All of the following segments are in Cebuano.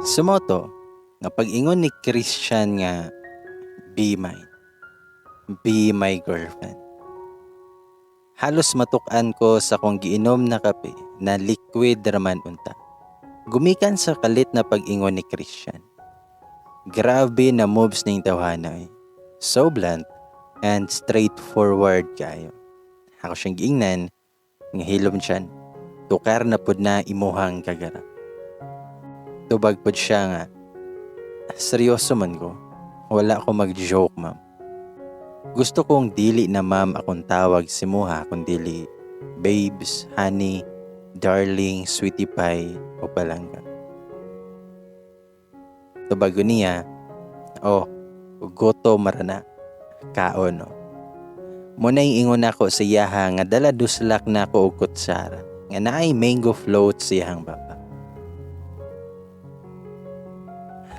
So mao to, nga pag-ingon ni Christian nga be mine, be my girlfriend. Halos matuk-an ko sa akong giinom na kape na liquid raman unta. Gumikan sa kalit na pag-ingon ni Christian. Grabe na moves ning tawhana eh. So blunt and straightforward kayo. Ako siyang giingnan nga hilom siyan. Tukar na pud na imuhang kagara. Tubag pud siya nga, seryoso man ko. Wala ko mag-joke, ma'am. Gusto kong dili na ma'am akong tawag si muha kung dili babes, honey, darling, sweetie pie o palangga. Tubag niya, oh, gutom ra na, kaon no. Mao na'y ingon ako sa iyaha nga dala duslak na ako og kutsara nga naay mango float sa iyahang baba.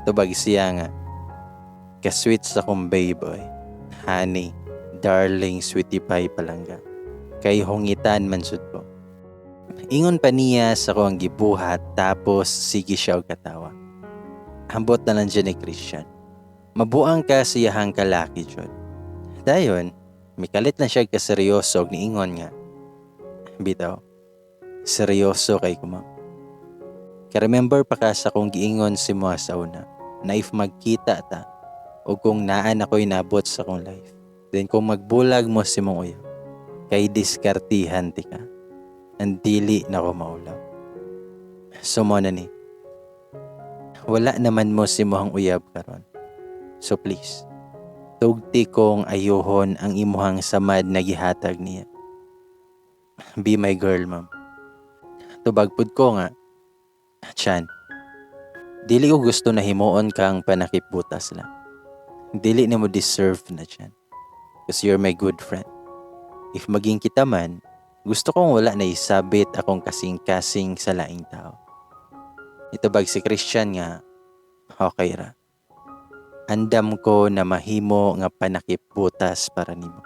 Tubag siya nga, ka-sweet sa akong babe oy. Honey, darling, sweetie pie, palangga. Kay hungitan man sud ko. Ingon pa niya sa akong gibuhat tapos sige siya og katawa. Ambot na lang dyan ni Christian. Mabuang ka sa iyahang kalaki jud. Dayon, mikalit na siya kaseryoso og niingon nga, bitaw, seryoso kay ko, ma'am. Ka-remember pa ka sa akong giingon si mo sa una, na if magkita ta, o kung naan ako'y nabot sa akong life, then kung magbulag mo si mong uyab, kay diskartihan ti ka, ang dili na ko maulaw. So mao na ni, wala naman mo si mohang uyab karon. So please, tugti kong ayuhon ang imuhang samad na gihatag niya. Be my girl, ma'am. Tubag pud ko nga, Chan, dili ko gusto na himuon kang panakip-butas lang. Dili na mo deserve na, Chan. 'Cause you're my good friend. If maging kita man, gusto kong wala na isabit akong kasing-kasing sa laing tao. Itubag si Christian nga, okay ra. Andam ko na mahimo nga panakip-butas para nimo.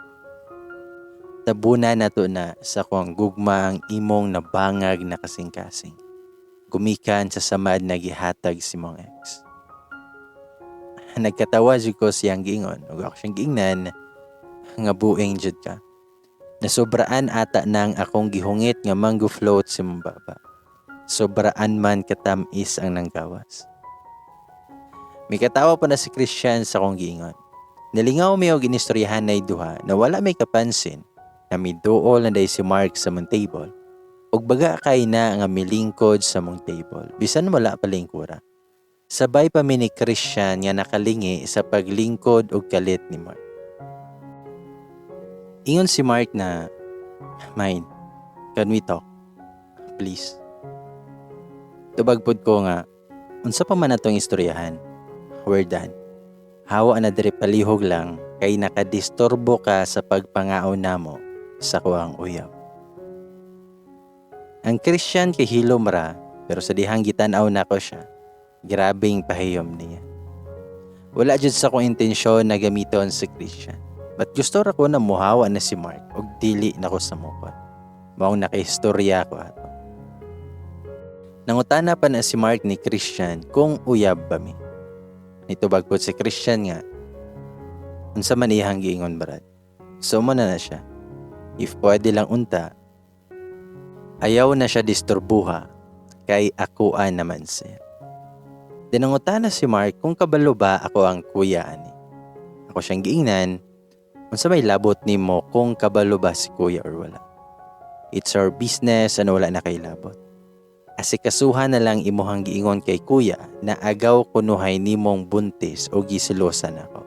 Tabuna na to na sa akong gugma ang imong nabangag na kasing-kasing. Gumikan sa samad na gihatag si mong ex. Nagkatawa jud ko siyang giingon ug ako siyang giingnan nga buing jud ka. Nasobraan ata nang akong gihungit nga mango float sa imong baba. Sobraan man katamis ang nanggawas. Mikatawa pa na si Christian sa akong giingon. Nalingaw mi og inistoryahan na duha na wala may kapansin na miduol na day si Mark sa mong table. Ug baga kay na nga milingkod sa mong table bisan wala pa lingkura. Sabay pa mi ni Christian nga nakalingi sa paglingkod og kalit ni Mark. Ingon si Mark na, mine, can we talk? Please. Tubag pod ko nga, unsa pa man atong istoryahan? We're done. Hawa na diri palihog lang kay nakadisturbo ka sa pagpangaon namo sa kuang uyab. Ang Christian kay hilom ra, pero sa dihang gitan-aw nako siya, grabing pahiyom niya. Wala jud sa akong intensyon na gamiton si Christian. But gusto ra ko na muhawa na si Mark og dili na ko samukon. Maong nakaistorya ko ato. Nangutana pa na si Mark ni Christian kung uyab ba mi. Nitubag pod si Christian nga, unsa man iyang giingon, Brad. So mo na na siya. If pwede lang unta, ayaw na siya disturbuha kay akuan naman siya. Dinangutana si Mark kung kabalo ba ako ang kuya ani. Ako siyang giingnan, unsa may labot nimo kung kabalo ba si kuya or wala. It's our business and wala na kay labot. Asikasuhan na lang imuhang giingon kay kuya na agaw kunuhay nimong buntis o gisilosan ako.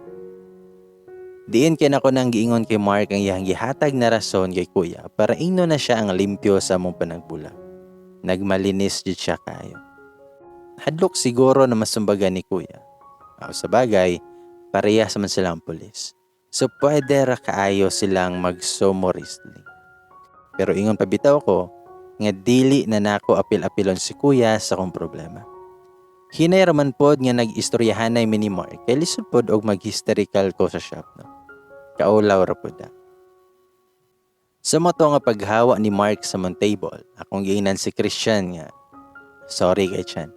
Diin kay nako nang giingon kay Mark ang iyang gihatag na rason kay kuya para ingno na siya ang limpyo sa among panagbulag. Nagmalinis jud siya kayo. Hadlok siguro na masumbagan ni kuya. O sa bagay, parehas man silang pulis. So pwede ra kaayo silang mag-sumo wrestling. Pero ingon pa bitaw ko, nga dili na nako apil-apilon si kuya sa akong problema. Hinay raman pod nga nag-istoryahanay mi ni Mark kay lisod pod og mag-hysterical ko sa shop no. Kaulaw ra pod da. Sa mo to nga paghawa ni Mark sa mong table, akong giingnan si Christian nga, sorry kay Chan.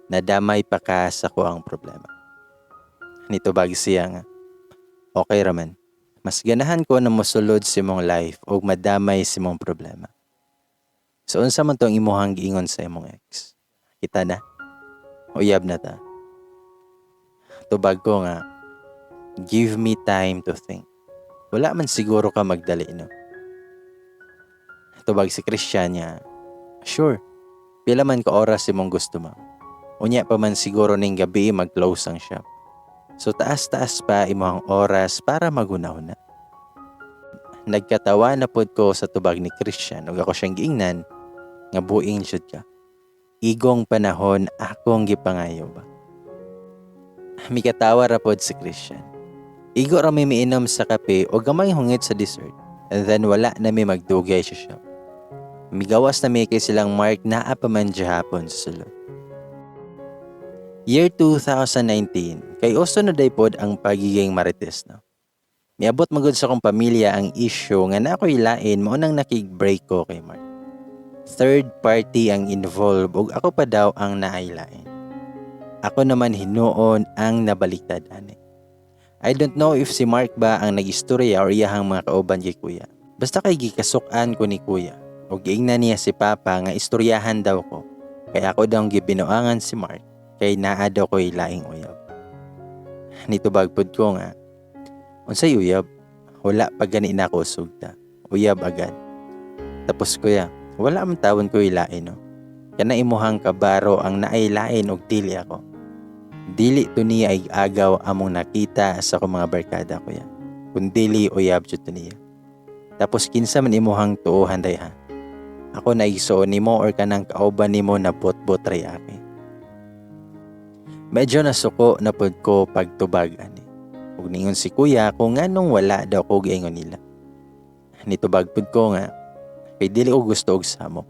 Nadamay pa ka sa akoang problema. Nitubag siya nga, "Okay raman. Mas ganahan ko na mosulod sa imong life og madamay sa imong problema. So unsa man tong imuhang giingon sa imong ex? Kita na? Uyab na ta?" Tubag ko nga, "Give me time to think. Wala man siguro ka magdali, no?" Tubag si Christian niya, "Sure, pila man ka oras imong gusto, ma'am? Unya pa man siguro ning gabi mag-close ang shop. So taas-taas pa imong oras para maghuna-huna." Nagkatawa na pod ko sa tubag ni Christian ug ako siyang giingnan nga, "Buing jud ka. Igong panahon akong gipangayo ba?" Mikatawa ra pod si Christian. Igo ra mi miinom sa kape o gamay hungit sa dessert and then wala na mi magdugay sa shop. Migawas na mi kay silang Mark naa pa man hapon sa sulod. Year 2019, kay uso na day pod ang pagiging marites, no? Miabot magud sa akong pamilya ang issue nga na ako'y lain, mao nang nakig-break ko kay Mark. Third party ang involved ug ako pa daw ang naay lain. Ako naman hinuon ang nabaliktad ani. I don't know if si Mark ba ang nag-istorya or iyahang mga kauban kay kuya. Basta kay gikasukan ko ni kuya ug giingnan niya si papa nga istoryahan daw ko. Kaya ako daw gibinuangan si Mark kay naa daw ko'y laing uyab. Nitubag pud ko nga, "Unsay uyab? Wala pa gani na ako sugta. Uyab agad. Tapos kuya, wala man tawon ko'y lain, no? Kana imuhang kabaro ang naay lain og dili ako. Dili to niya ay agaw among nakita sa akong mga barkada, kuya. Kung dili, uyab jud to niya. Tapos kinsa man imuhang tuohan day ha? Ako na igsuon nimo or kanang kauban nimo na bot-bot ray aki?" Medyo nasuko na pud ko pagtubag ani. Ug ningon si kuya kung nganong wala daw ko giingon nila. Nitubag pud ko nga, "Kay dili ko gusto og samok.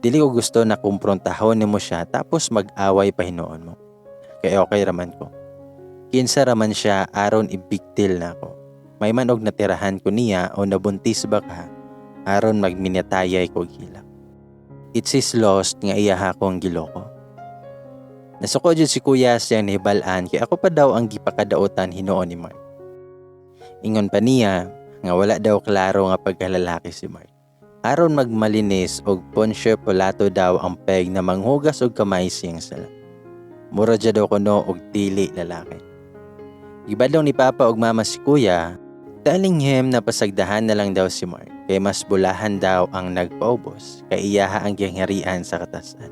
Dili ko gusto na kumprontahon nimo siya tapos mag-away pa hinuon mo. Kay okay raman ko. Kinsa raman siya aron i-big deal na ako? May man og natirahan ko niya o nabuntis ba ka aron magminatayay ko og hilak? It's his loss nga iya akong giloko." Nasuko jud si kuya siyang nahibal-an kay ako pa daw ang gipakadaotan hinuon ni Mark. Ingon pa niya nga wala daw klaro nga pagkalalaki si Mark. Aron magmalinis og Poncio Pilato daw ang peg na manghugas og kamay siyang sala. Mura jud daw kuno og dili lalaki. Gibadlong ni papa og mama si kuya, telling him na pasagdahan na lang daw si Mark kay mas bulahan daw ang nagpaubos kay iyaha ang gingharian sa katasan.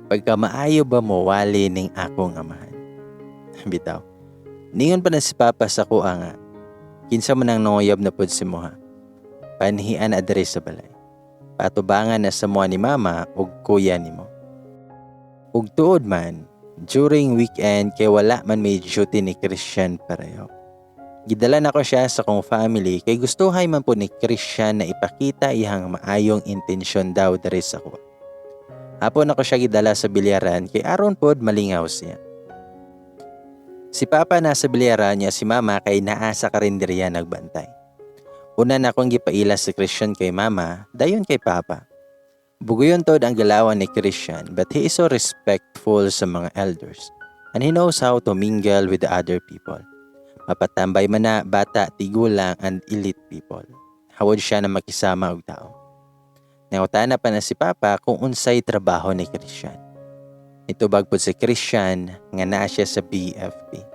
Pagka maayo ba mo wali ning akong amahan? Bitaw. Ningon pa na si papa sa kuha nga, "Kinsa man ang nanguyab na pud si Moha. Panhian na diri sa balay. Patubangan na sa mua ni mama ug kuya nimo." Ug tuod man, during weekend kay wala man may duty ni Christian pareho. Gidala nako siya sa kong family kay gustuhay man po ni Christian na ipakita iyang maayong intensyon daw diri sa kuha. Hapon ako siya gidala sa bilyaran kay aron pod malingaw siya. Si papa nasa bilyaran niya, si mama kay naa sa karinderya nagbantay. Una na akong gipaila si Christian kay mama, dayon kay papa. Buguyon tod ang galawan ni Christian, but he is so respectful sa mga elders and he knows how to mingle with the other people. Mapatambay man na bata, tigulang and elite people. Hawod siya na makisama og tao. Nangutana pa na si Papa kung unsay trabaho ni Christian. Nitubag pod si Christian nga naa siya sa BFP.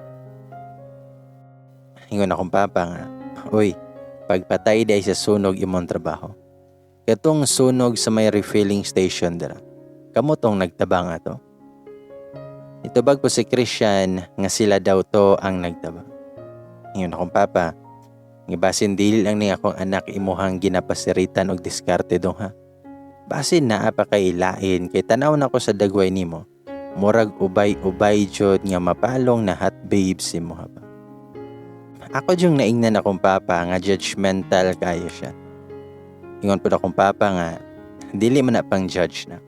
Ingon akong papa nga, "Uy, pagpatay day sa sunog imong trabaho. Katong sunog sa may refilling station dira. Kamo tong nagtabang ato?" Nitubag po si Christian nga sila daw to ang nagtabang. Ingon akong papa, nga, "Basin dili lang ni akong anak imuhang ginapasiritan og diskarte dong ha. Basin naa pa kay lain kay tanaw nako sa dagway nimo. Murag ubay-ubay jud nga mapalong na hot babe si mo ba?" Ako jung naingnan akong papa nga judgmental kayo siya. Ingon pud akong papa nga, "Dili man na pang judge na.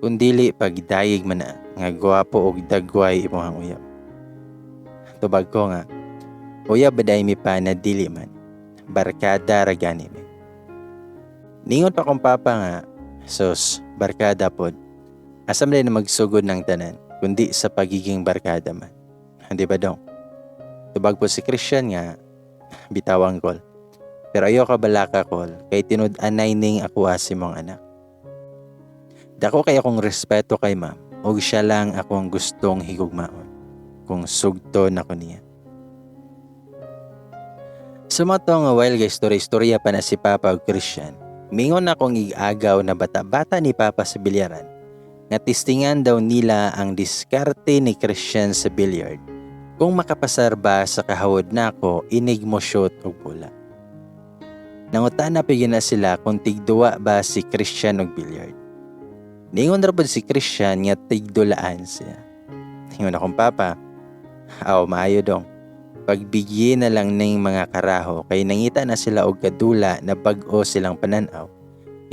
Kung dili pagdayeg man na nga gwapo og dagway imong uyab." Tubag ko nga, "Uyab ba mi pa na dili man. Barkada ra gani mi." Ningon pa akong papa nga, "Sus, barkada pod." Asa man na magsugod ng tanan, kundi sa pagiging barkada man. Hindi ba, dong? Tubag po si Christian nga, "Bitawang, kol. Pero ayaw ka balaka, kol, kay tinud-anay ning ako si mong anak. Dako kay akong respeto kay ma'am, ug siya lang akong gustong higugmaon, kung sugto nako niya." Sumato nga while guys, story-istorya pa na si Papa ug Christian, mingon akong igagaw na bata-bata ni Papa sa bilyaran, nga testingan daw nila ang diskarte ni Christian sa billiard kung makapasar ba sa kahawod nako inig mo shoot og bola. Nangutana pa na sila kung tigduwa ba si Christian og billiard. Ningon ra pod si Christian nga tigdulaan siya. Ingon akong papa, "Aw, maayo, dong. Pagbigye na lang ning mga karaho kay nangita na sila og kadula na bag-o silang pananaw.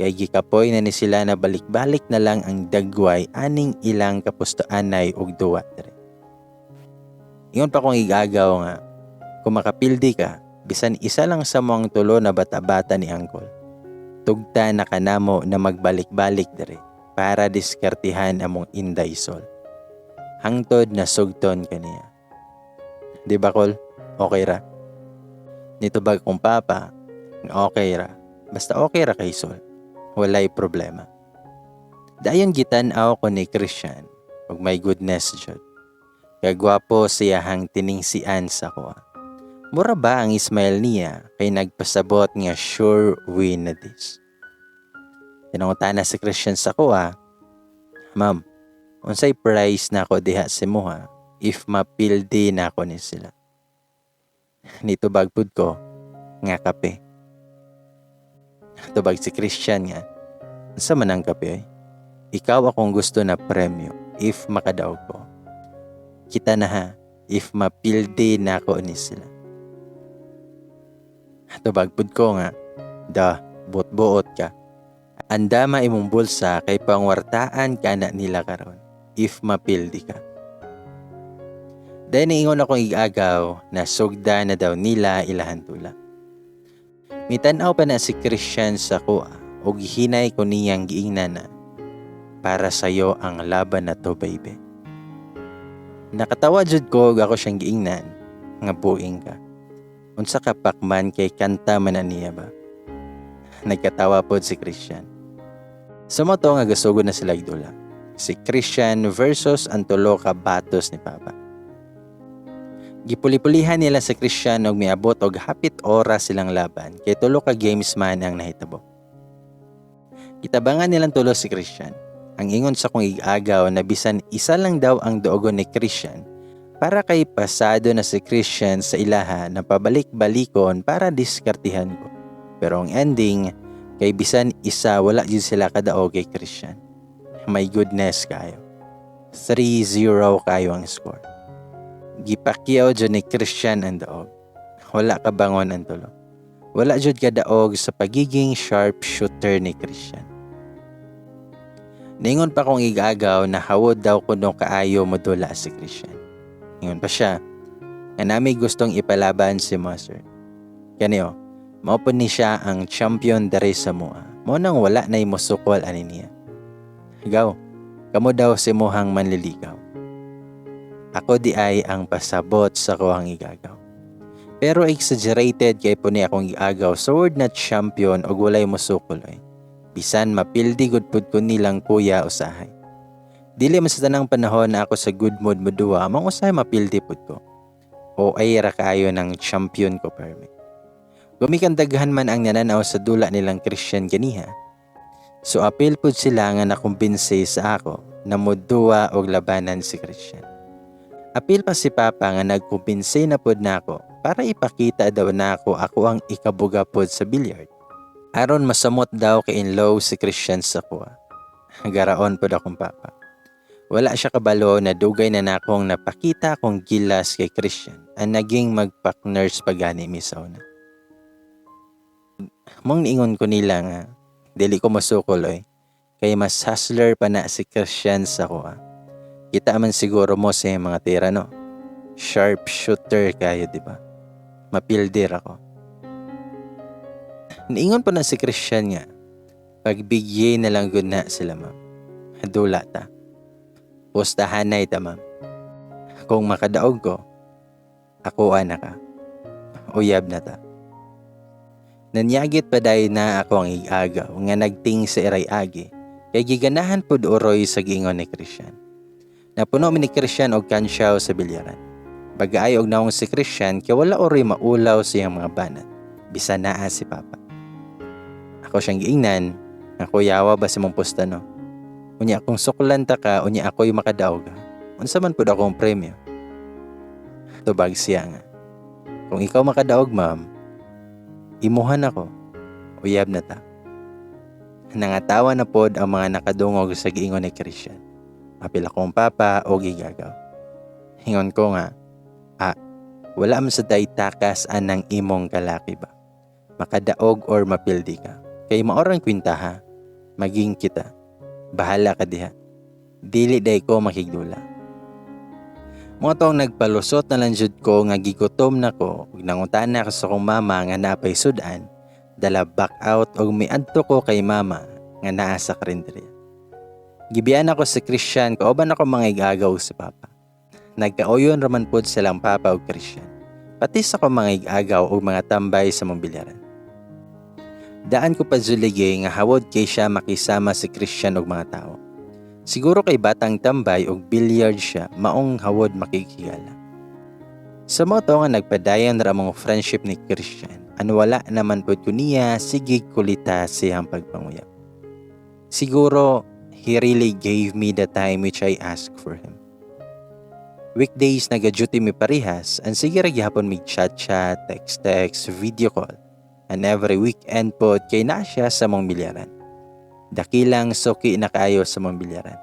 Kay gikapoy na ni sila na balik-balik na lang ang dagway aning ilang kapustoanay og duwa dire." Ingon pa kong igagaw nga, "Kung makapildi ka, bisan isa lang sa mong tulo na bata-bata ni Uncle, tugta na kanamo na magbalik-balik dire para diskartihan among Inday Sol. Hangtod na sugton kaniya. Di ba, kol? Okay ra?" Nitubag kong papa, "Okay ra. Basta okay ra kay Sol. Walay problema." Dayon gitan-aw ko ni Christian, ug my goodness jud. Kagwapo siyahang tiningsian sa kuha. Mura ba ang smile niya kay nagpasabot nga sure win na this. Tinangutana si Christian sa kuha, "Ma'am, unsay price na ako diha sa imuha if mapildi na ako ni sila?" Nitubag pud ko nga, "Kape." Tubag si Christian nga, "Unsa man ang kape ay? Ikaw akong gusto na premyo if makadaog ko. Kita na ha, if mapildi na ako ni sila." Tubag pud ko nga, "Da, buot-buot ka. Andama imong bulsa kay pangwartaan ka na nila karon if mapildi ka." Dahil niingon akong igagaw na sugda na daw nila ilahan tula. Mitanaw pa na si Christian sa kuha ug hinay ko niyang giingnan na, "Para sayo ang laban na to, baby." Nakatawa jud ko ug ako siyang giingnan nga, "Buing ka. Unsa ka pakman kay kanta man na niya ba?" Nagkatawa pod si Christian. Sa mao to nga gasugod na sila dula. Si Christian versus ang tulo ka batos ni Papa. Gipuli-pulihan nila si Christian og miabot og hapit oras silang laban kay tulo ka games man ang nahitabo. Gitabangan nilang tulo si Christian. Ang ingon sa kong igagaw na bisan isa lang daw ang duogon ni Christian para kay pasado na si Christian sa ilaha na pabalik-balikon para diskartihan ko. Pero ang ending, kay bisan isa wala jud sila kadaog kay Christian. My goodness kayo. 3-0 kayo ang score. Gipakyaw jud ni Christian ang daog. Wala ka bangon ang tulo. Wala jud kadaog sa pagiging sharp shooter ni Christian. Ningon pa kong igagaw na hawod daw kuno kaayo modula si Christian. Ingon pa siya nga nami gustong ipalaban si Master. Kaniyo, mao po ni siya ang champion dere sa mua. Mao nang wala na'y musukol ani niya. Gaw, kamo daw si muhang manliligaw. Ako di ay ang pasabot sa kuhang igagaw. Pero exaggerated kay po ni akong igagaw sa word na champion og walay musukol ay. Bisan mapildi gud pud ko nilang kuya usahay. Dili man sa tanang panahon na ako sa good mood moduwa, mao usahay mapildi pud ko. O ay ra kaayo ng champion ko permi. Gumikan daghan man ang nananaw sa dula nilang Christian ganiha. So apil pud sila nga nakumbinse sa ako na moduwa og labanan si Christian. Apil pa si Papa nga nagkumbinse na pud nako para ipakita daw nako ako ang ikabuga pod sa billiard. Aron masamot daw kay in love si Christian sa kuha. Garaon pod akong papa. Wala siya kabalo na dugay na nakong napakita akong gilas kay Christian ang naging magpak-nurse pa gani mi sa una. Mong niingon ko nila nga dili ko masukol oy kay mas hustler pa na si Christian sa kuha. Kita man siguro mo sa iyang mga tira, no. Sharp shooter kayo, di ba? Mapildir ako. Niingon pa na si Christian nga, "Pagbigye na lang gud na sila, ma'am. Dula ta." Pustahanay ta, ma'am. Kung makadaog ko, akoa na ka. Uyab na ta. Nanyagit pa dayon na ako ang igagaw nga nagting sa iray agi kay giganahan pud uroy sa giingon ni Christian. Napuno mi ni Christian og kansyaw sa bilyaran. Bagaay og naong si Christian kay wala uroy maulaw sa iyang mga banat, bisan naa si Papa. Ako siyang giingnan nga kuyawa ba sa mong pusta, no? Unya kung suklan ta ka, unya ako'y makadaog. Unsa man pud akong premyo? Tubag siya nga, "Kung ikaw makadaog, ma'am, imuhan ako. Uyab na ta." Nangatawa na pod ang mga nakadungog sa giingon ni Christian. Apil akong papa o gigagaw. Ingon ko nga, "Ah, wala man sa day takas anang imong kalaki ba? Makadaog or mapildi ka. Kay maorang kwinta ha, maging kita. Bahala ka diha. Dili day ko makigdula." Mao tong nagpalusot na lang jud ko nga gigutom na ko ug nangutana ko sa akong mama nga napay sudan, dala back out og miadto ko kay mama nga naa sa karinderya. Gibiyan ako si Christian kauban ako mga igagaw si papa. Nagkauyon raman pod silang papa og Christian. Pati sa akong mga igagaw og mga tambay sa mong bilyaran. Daan ko pa zulige nga hawod kay siya makisama si Christian og mga tao. Siguro kay batang tambay og billiard siya, maong hawod makighigala. Sa mao to nga nagpadayon ra among friendship ni Christian. Ano, wala naman pod ko niya sige kulita siyang pagpanguyab. Siguro he really gave me the time which I asked for him. Weekdays naga-duty mi parehas and sige ra gihapon mig chat-chat, text-text, video call. And every weekend pod kay naa siya sa mong bilyaran. Dakilang suki na kaayo sa mong bilyaran.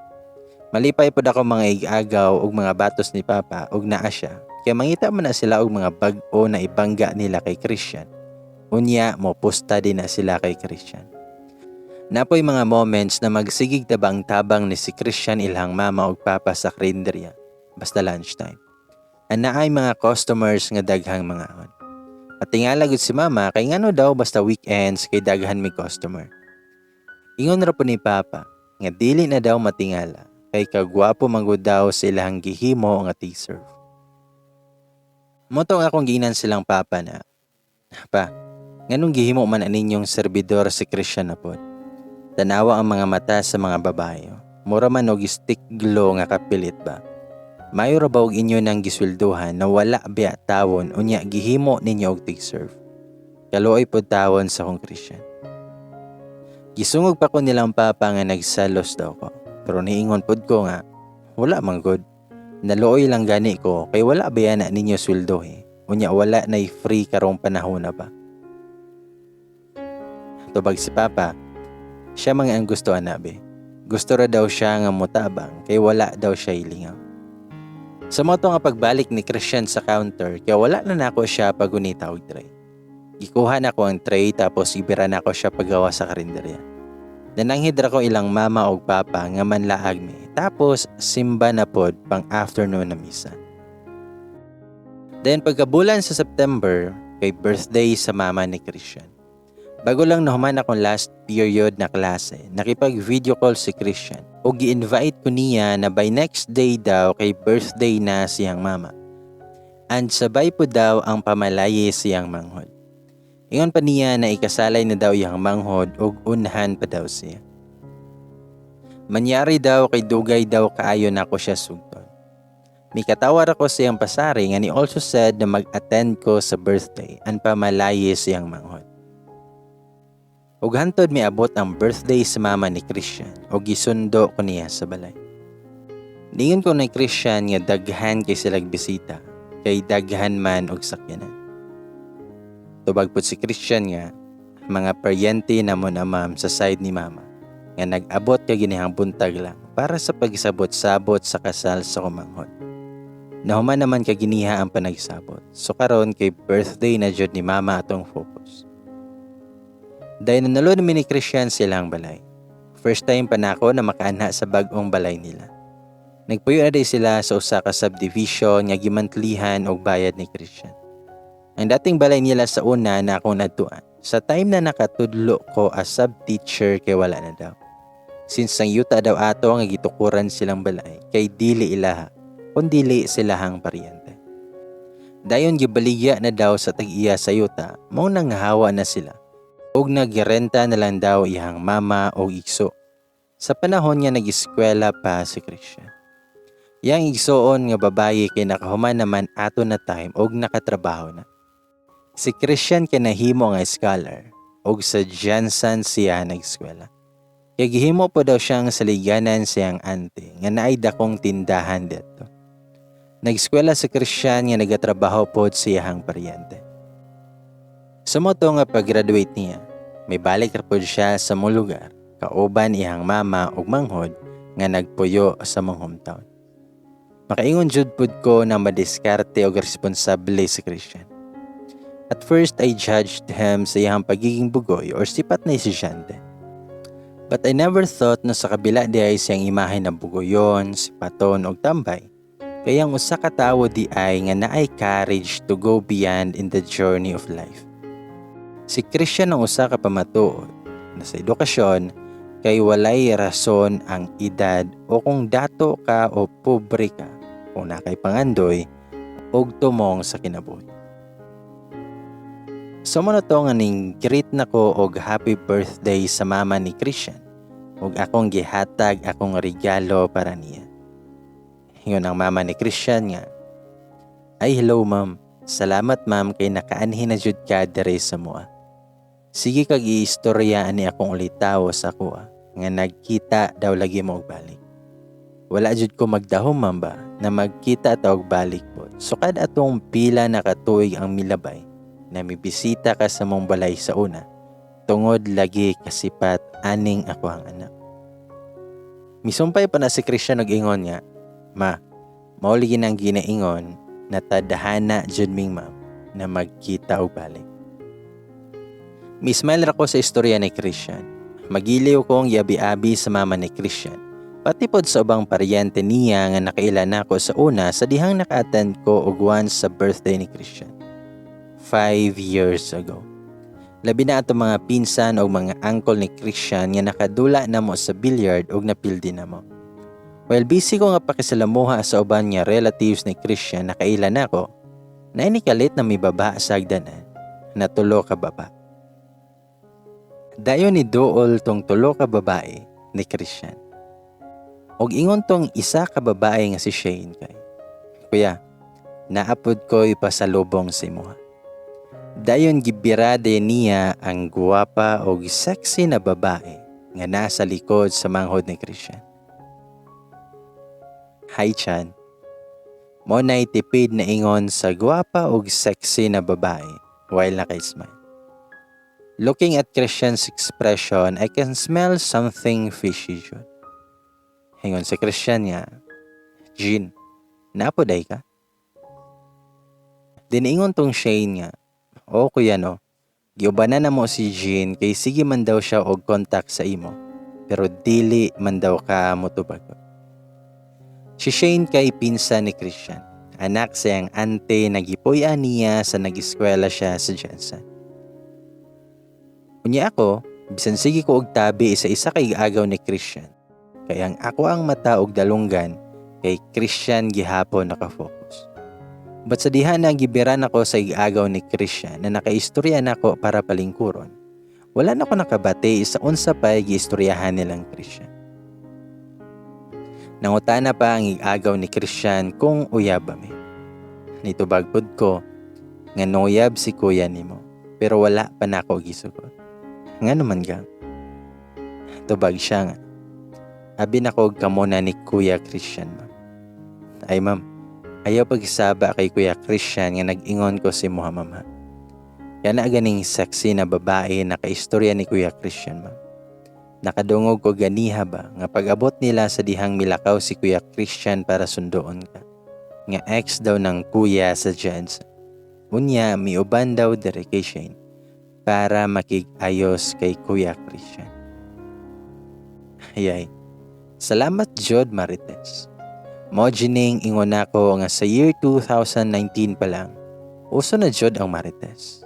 Malipay pod ako mga igagaw og mga batos ni Papa og naa siya. Kay mangita man na sila og mga bag-o na ibangga nila kay Christian. Unya mo pusta din na sila kay Christian. Napoy mga moments na magsigig tabang-tabang ni si Christian ilang mama og papa sa karinderya basta lunchtime. Anaay mga customers nga daghang mga on. Patingala gud si mama kay ngano daw basta weekends kay daghan may customer. Ingon ra po ni Papa nga dili na daw matingala kay kagwapo man gud daw sa ilang gihimo nga tea-serve. Mao tong akong giingnan silang papa na, "Pa, nganong gihimo man ninyong serbidor si Christian na pod? Tanawa ang mga mata sa mga babae. Mura man og stick glue nga kapilit ba? Mayo ra ba og inyo nang gisweldohan na wala biya tawon, unya gihimo ninyo og tig-serve? Kaluoy pod tawon sa akong Christian." Gisungog pa ko nilang papa nga nagsalos daw ko. Pero niingon pod ko nga, "Wala man gud. Naluoy lang gani ko kay wala ba na ninyo sweldohe? Unya wala nay free karong panahon na ba?" Tubag si Papa, siya mga ang gusto anabi. Gusto ra daw siya nga mutabang kay wala daw siya ilingaw. Sa mao nga pagbalik ni Christian sa counter kaya wala na nako siya pagunita og tray. Gikuha na ko ang tray tapos ibira na ko siya pagawa sa karinderya. Nananghid ra ko ilang mama og papa nga manlaag mi. Tapos simba na pod pang afternoon na misa. Then pagkabulan sa September kay birthday sa mama ni Christian. Bago lang nahuman akong last period na klase, nakipag video call si Christian o gi-invite ko niya na by next day daw kay birthday na siyang mama. And sabay po daw ang pamalaye siyang manghod. Ingon pa niya na ikasalay na daw iyang manghod ug unhan pa daw siya. Manyari daw kay dugay daw kaayo nako siya sugton. Mikatawar ako sa iyang pasari nga ni also said na mag-attend ko sa birthday and pamalaye siyang manghod. Ug hantod miabot ang birthday sa mama ni Christian ug gisundo ko niya sa balay. Ningon ko ni Christian nga daghan kay silag bisita kay daghan man og sakyanan. Tubag pud si Christian nga mga paryente na mo na, ma'am, sa side ni mama nga nag-abot kay ginihang buntag lang para sa pagsabot-sabot sa kasal sa kumanghod. Nahuman naman kay giniha ang panagsabot. So karon kay birthday na jud ni mama atong focus. Dahil nanalo namin ni Christian silang balay. First time pa nako na makaanha sa bag-ong balay nila. Nagpuyo na day sila sa usa ka subdivision nga gimantlihan og bayad ni Christian. Ang dating balay nila sa una na akong nadtuan, sa time na nakatudlo ko as sub-teacher, kay wala na daw. Since ang yuta daw ato nga gitukuran silang balay kay dili ilaha kun dili silahang paryente. Dayon gibaligya na daw sa tag-iya sa yuta, mao nang hawa na sila ug nagrenta na lang daw iyang mama og igso sa panahon nga nag-eskwela pa si Christian. Yang igsoon nga babaye kay nakahuman naman ato na time og nakatrabaho na. Si Christian kay nahimo nga scholar og sa GenSan siya nag-eskwela. Kay gihimo po daw siyang saliganan siyang auntie nga naay dakong tindahan didto. Nag-eskwela si Christian nga nagatrabaho pod siyahang paryente. Sa mao to nga pag-graduate niya, may balik ra pod siya sa mong lugar, kauban iyang mama ug manghod nga nagpuyo sa mong hometown. Makaingon jud pud ko na madiskarte og responsable si Christian. At first, I judged him sa iyang pagiging bugoy or sipat na estudyante. But I never thought na sa kabila diay siyang imahe na bugoyon, sipaton og tambay, kay ang usa ka tawo diay nga naay courage to go beyond in the journey of life. Si Christian ang usa ka pamatuod na sa edukasyon kay walay rason ang edad o kung dato ka o pobre ka, kung naa kay pangandoy og tumong sa kinabuhi. So mao na to nga ning greet nako og happy birthday sa mama ni Christian ug akong gihatag akong regalo para niya. Ingon ang mama ni Christian nga, "Ay, hello, ma'am. Salamat, ma'am, kay nakaanhi na jud ka diri sa mua. Sige kag iistorya ani akong ulitawo sa akoa nga nagkita daw lagi mo og balik. Wala jud ko magdahom, ma'am, ba na magkita ta og balik pod. Sukad atong pila na katuig ang milabay na mibisita ka sa mong balay sa una tungod lagi kasipat aning ako ang anak." Misumpay pa na si Christian og ingon nga, "Ma, mao lagi nang ginaingon na tadhana jud ming, ma'am, na magkita og balik." Mi-smile ra ko sa istorya ni Christian. Magiliw kong yabi-abi sa mama ni Christian. Pati pod sa ubang paryente niya nga nakaila nako sa una sa dihang naka-attend ko og once sa birthday ni Christian 5 years ago. Labi na ato mga pinsan o mga uncle ni Christian nga nakadula namo sa billiard og napildi namo. While busy ko nga pakisalamuha sa uban nga relatives ni Christian, nakaila nako, na kalit na mibaba sa hagdanan na tulo ka baba. Dayon ni duol tong tulo ka babae ni Christian. Og ingon tong isa ka babae nga si Shane kay, "Kuya, naa pod ko'y pasalubong sa imuha." Dayon gibirade niya ang guwapa og sexy na babae nga nasa likod sa manghod ni Christian. "Hi, Chan." Mao na'y tipid na ingon sa guwapa og sexy na babae while naka-smile. Looking at Christian's expression, I can smell something fishy jud. Ingon si Christian nga, "Jean, naa pod diay ka?" Diniingon tong Shane nga, "Oo, kuya, no. Giubanan na mo si Jean kay sige man daw siya og contact sa imo pero dili man daw ka motubag." Si Shane kay pinsan ni Christian. Anak siyang ante nagipuy-an niya sa nag-eskwela siya sa GenSan. Unya ako, bisan sige ko og tabi sa isa kay agaw ni Christian, kay ang ako ang mata og dalunggan kay Christian gihapon nakafocus. But sa diha na gibiran ako sa igagaw ni Christian na nakaistorya nako para palingkuron, wala na ko nakabati sa unsa pa'y giistoryahan nilang Christian. Nangutana pa ang igagaw ni Christian kung uyab ba mi. Nitubag pud ko nga nuyab si kuya nimo pero wala pa nako gisugot. "Nga naman gang?" Tubag siya nga, "Abi nako og kamo na ni Kuya Christian, ma'am." "Ay ma'am, ayaw pagsaba kay Kuya Christian nga nag-ingon ko sa imuha, ma'am, ha. Kana ganing sexy na babae na kaistorya ni Kuya Christian, ma'am. Nakadungog ko ganiha ba nga pag-abot nila sa dihang milakaw si Kuya Christian para sunduon ka. Nga ex daw ng kuya sa GenSan. Unya miuban daw diri kay Shane para makig-ayos kay Kuya Christian." Ayay, salamat jud, Marites. Mao ning ingon nako nga sa year 2019 pa lang, uso na jud ang Marites.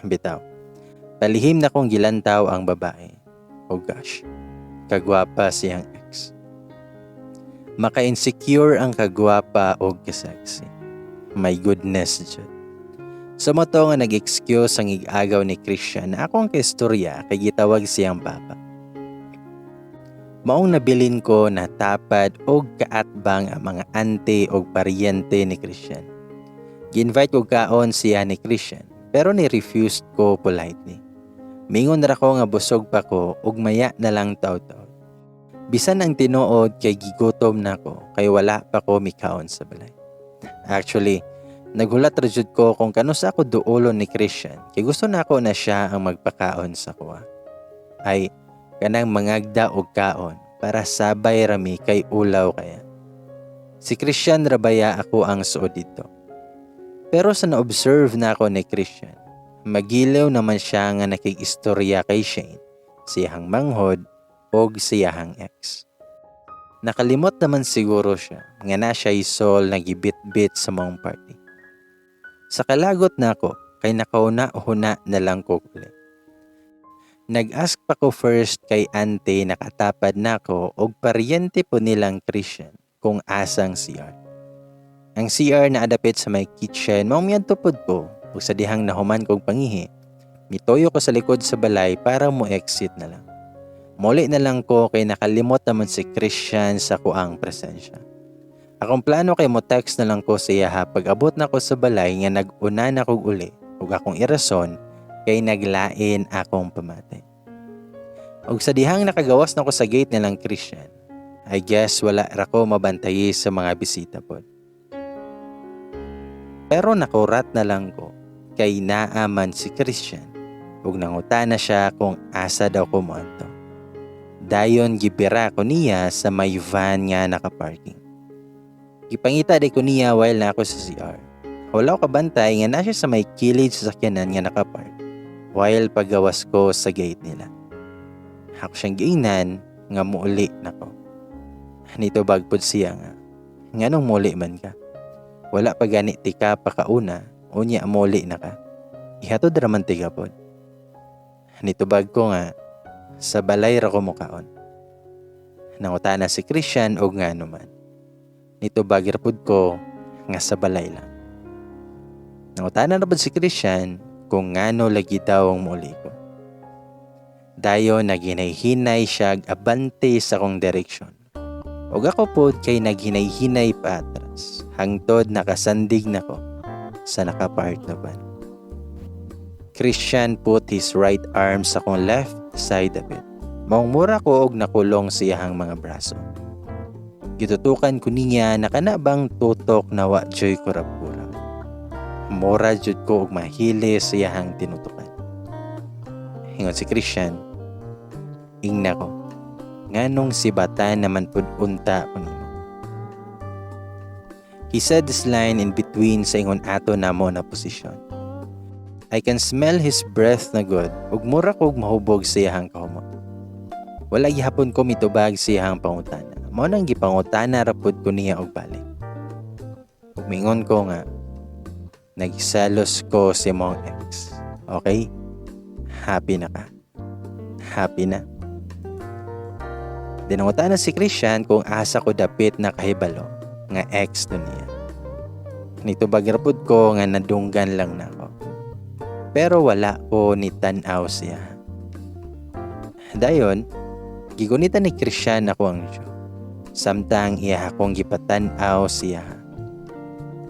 Bitaw. Palihim na kong gilantaw ang babae. Oh gosh. Kagwapa siyang ex. Maka-insecure ang kagwapa og kasexy. My goodness, jud. Sa mao to nga nag-excuse ang ig-agaw ni Christian na akong kaistorya kay gitawag siyang papa. Maong nabilin ko na tapad og kaatbang ang mga ante og paryente ni Christian. Gi-invite ko kaon siya ni Christian, pero ni-refused ko politely. Mingon ra ko nga busog pa ko ug maya na lang taud-taud. Bisan ang tinuod kay gigutom na ko kay wala pa ko mikaon sa balay. Actually, naghulat ra jud ko kung kanusa ako duolon ni Christian kay gusto nako na siya ang magpakaon sa kuha. Ay, kanang mangagda og kaon para sabay rami kay ulaw kaya. Si Christian ra baya ako ang suod dito. Pero sa na-observe na ako ni Christian, magiliw naman siya nga nakig-istorya kay Shane, siyahang manghod og siyahang ex. Nakalimot naman siguro siya nga na siya sol nagibit-bit sa maong party. Sa kalagot nako kay nakauna-huna na lang ko uli. Nag-ask pa ko first kay ante nakatapad nako og paryente po nilang Christian kung asang CR. Ang CR na adapit sa may kitchen, mao miadto pod ko ug sa dihang nahuman kog pangihi, mituyo ko sa likod sa balay para mo exit na lang. Muli na lang ko kay nakalimot naman si Christian sa kuang presensya. Akong plano kay mo text na lang ko sa iyaha pag abot na ko sa balay nga nag-una na kog uli ug akong irason kay naglain akong pamati. Ug sa dihang nakagawas na ko sa gate nilang Christian, I guess wala ra ko mabantayi sa mga bisita pod. Pero nakurat na lang ko kay naaman si Christian ug nangutana siya kung asa daw ko moadto. Dayon gibira ko niya sa may van nga nakaparking. Gipangita di ko niya while na ako sa CR. Wala ko kabantay nga na siya sa may kilid sa sakyanan nga nakapark while pagawas ko sa gate nila. Ako siyang giingnan nga muuli nako. Nitubag pod siya nga, "Nganong muli man ka? Wala pa gani tika pa kauna, unya muli na ka. Ihatod ra man tika pod." Nitubag ko nga sa balay ra ko mukaon. Nangutana si Christian og ngano man. Nitubag ra pod ko nga sa balay lang. Nangutana na pod si Christian kung ngano lagi daw ang muuli ko. Dayon naghinay-hinay siya abante sa akong direksyon. Ug ako pod kay naghinay-hinay pa atras hangtod nakasandig nako sa nakapark na van. Christian put his right arm sa akong left side of it. Maong mura ko og nakulong sa iyahang mga braso. Gitutukan ko niya na kana bang tutok na wa joy kurap-kurap. Mura jud ko og mahili sa iyahang tinutukan. Ingon si Christian, "Ingna ko, nganong sibatan naman pud unta ko nimo?" He said this line in between sa ingon ato namo na posisyon. I can smell his breath na gud ug mura kog mahubog sa iyahang kahumot. Wala gihapon ko mitubag sa iyahang pangutana. Mao nang gipangutana ra pud ko niya og balik. Ug mingon ko nga nagselos ko sa imong ex. Okay? Happy na ka? Happy na? Dinangutana si Christian kung asa ko dapit na kahibalo nga ex to niya. Nitubag ra pud ko nga nadunggan lang nako. Pero wala ko ni tan-aw siya. Dayon, gigunita ni Christian ako ang jaw. Samtang iya akong gipatan-aw siya.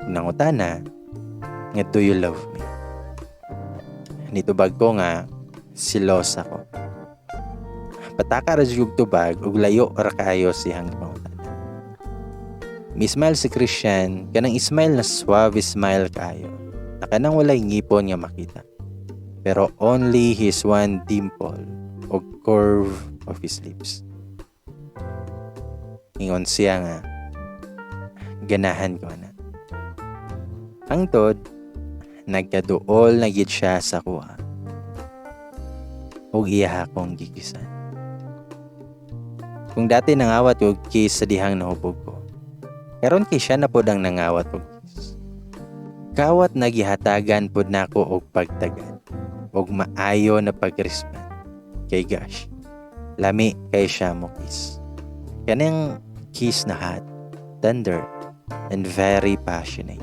Nangutana nga, "Do you love me?" Nitubag ko nga silosa ko. Pataka ra jud tubag ug layo ra kaayo siyang pangutana. Mi-smile si Christian, kanang smile na suave smile kaayo. Na kanang walay ngipon nga makita. Pero only his one dimple o curve of his lips. Ingon siya nga, "Ganahan ko na." Hangtod, nagkaduol na gid siya sa kuha. Ug iya akong gikisan. Kung dati nangawat og kiss sa dihang nahubog ko, karon kay siya na pod ang nangawat og kiss. Kawat nagihatagan pod nako og pagtagad ug maayo na pag-respond. Kay gosh, Lami kay siya mo kiss. Kanang kiss na hot, tender, and very passionate.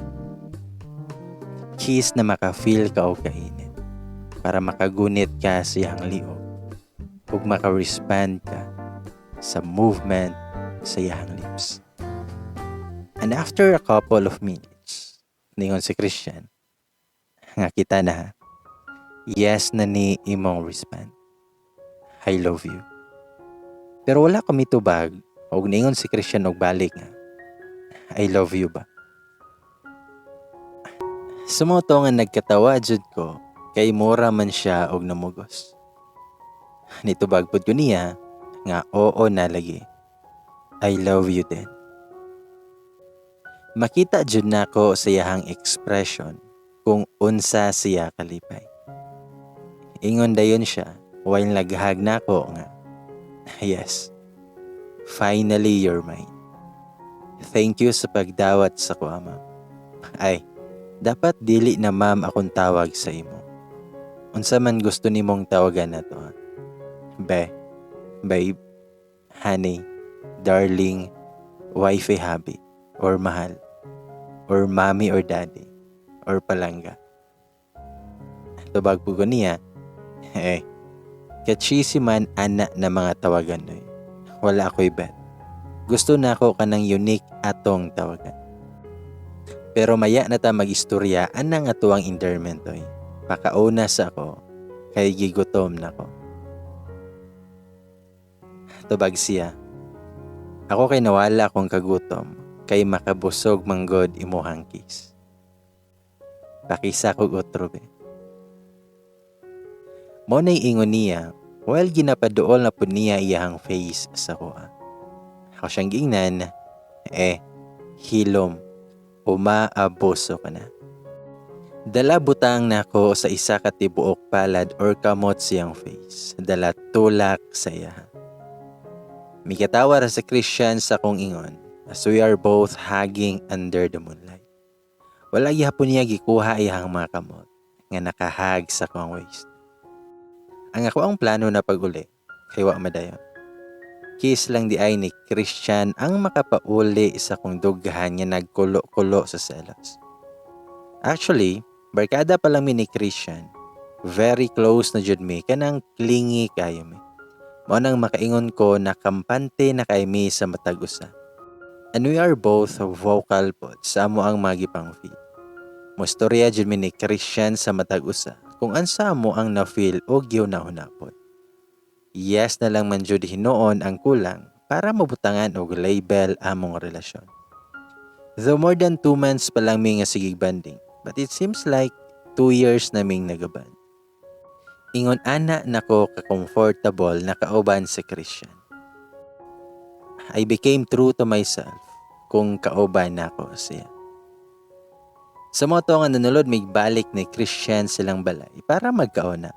Kiss na maka-feel ka og kainit para makagunit ka sa iyang liog ug maka-respond ka sa movement sa iyang lips. And after a couple of minutes, ningon si Christian, nga kita na ha, yes na ni imong respond. "I love you." Pero wala ko mitubag og ningon si Christian og balik nga, "I love you ba?" Sa mao to nga nagkatawa jud ko kay mura man siya og namugos. Nitubag pud ko niya nga oo na lagi. "I love you din." Makita jud nako sa iyahang expression kung unsa siya kalipay. Ingon dayon siya while nag-hug nako nga, "Yes, finally you're mine. Thank you sa pagdawat sa kuha, ma'am. Ay, dapat dili na ma'am akong tawag sa imo. Unsa man gusto nimong tawagan na to, ha? Be, babe, honey, darling, wifey, hubby, or mahal, or mommy or daddy, or palangga?" Tubag po ko niya, "Eh, ka-cheesy man ana na mga tawagan oy. Wala ako'y bet. Gusto na ako kanang unique atong tawagan. Pero maya na ta mag-istorya anang atuang endearment oy. Pakauna sa ako, kay gigutom na ko." Tubag siya, "Ako kay nawala akong kagutom, kay makabusog manggod imuhang kiss. Pakisa kog otro, be." Mo na'y ingon niya, while ginapaduol na pud niya iyahang face sa kuha. Ako siyang giingnan, "Eh, hilom, umaabuso ka na." Dala butang nako sa isa ka tibuok palad or kamot siyang face. Dala tulak sa iya. Mikatawa ra sa Christian sa kong ingon as we are both hugging under the moonlight. Wala gihapon niya gikuha iyang mga kamot nga naka-hug sa akong waist. Ang ako ang plano na pag-uli kay wa madayon. Kiss lang di ay ni Christian ang makapauli sa kong dughan nga nagkulo-kulo sa selos. Actually, barkada pa lang mi ni Christian. Very close na jud mi, kanang clingy kayo mi. Mao nang makaingon ko na kampante na kay mi sa matag usa. And we are both vocal pod sa amo ang mga gipang feel. Mostorya jud mi ni Christian sa matag usa kung ansa mo ang na-feel o gihuna-huna pod. Yes na lang man jud hinuon ang kulang para mabutangan og label among relasyon. Though more than 2 months pa lang mi nga sigig bonding, but it seems like 2 years na ming nagaband. Ingon ana nako ka-comfortable na kauban si Christian. I became true to myself kung kauban nako siya. Sa mao to nga nanulod mig balik ni Christian silang balay para magkauna.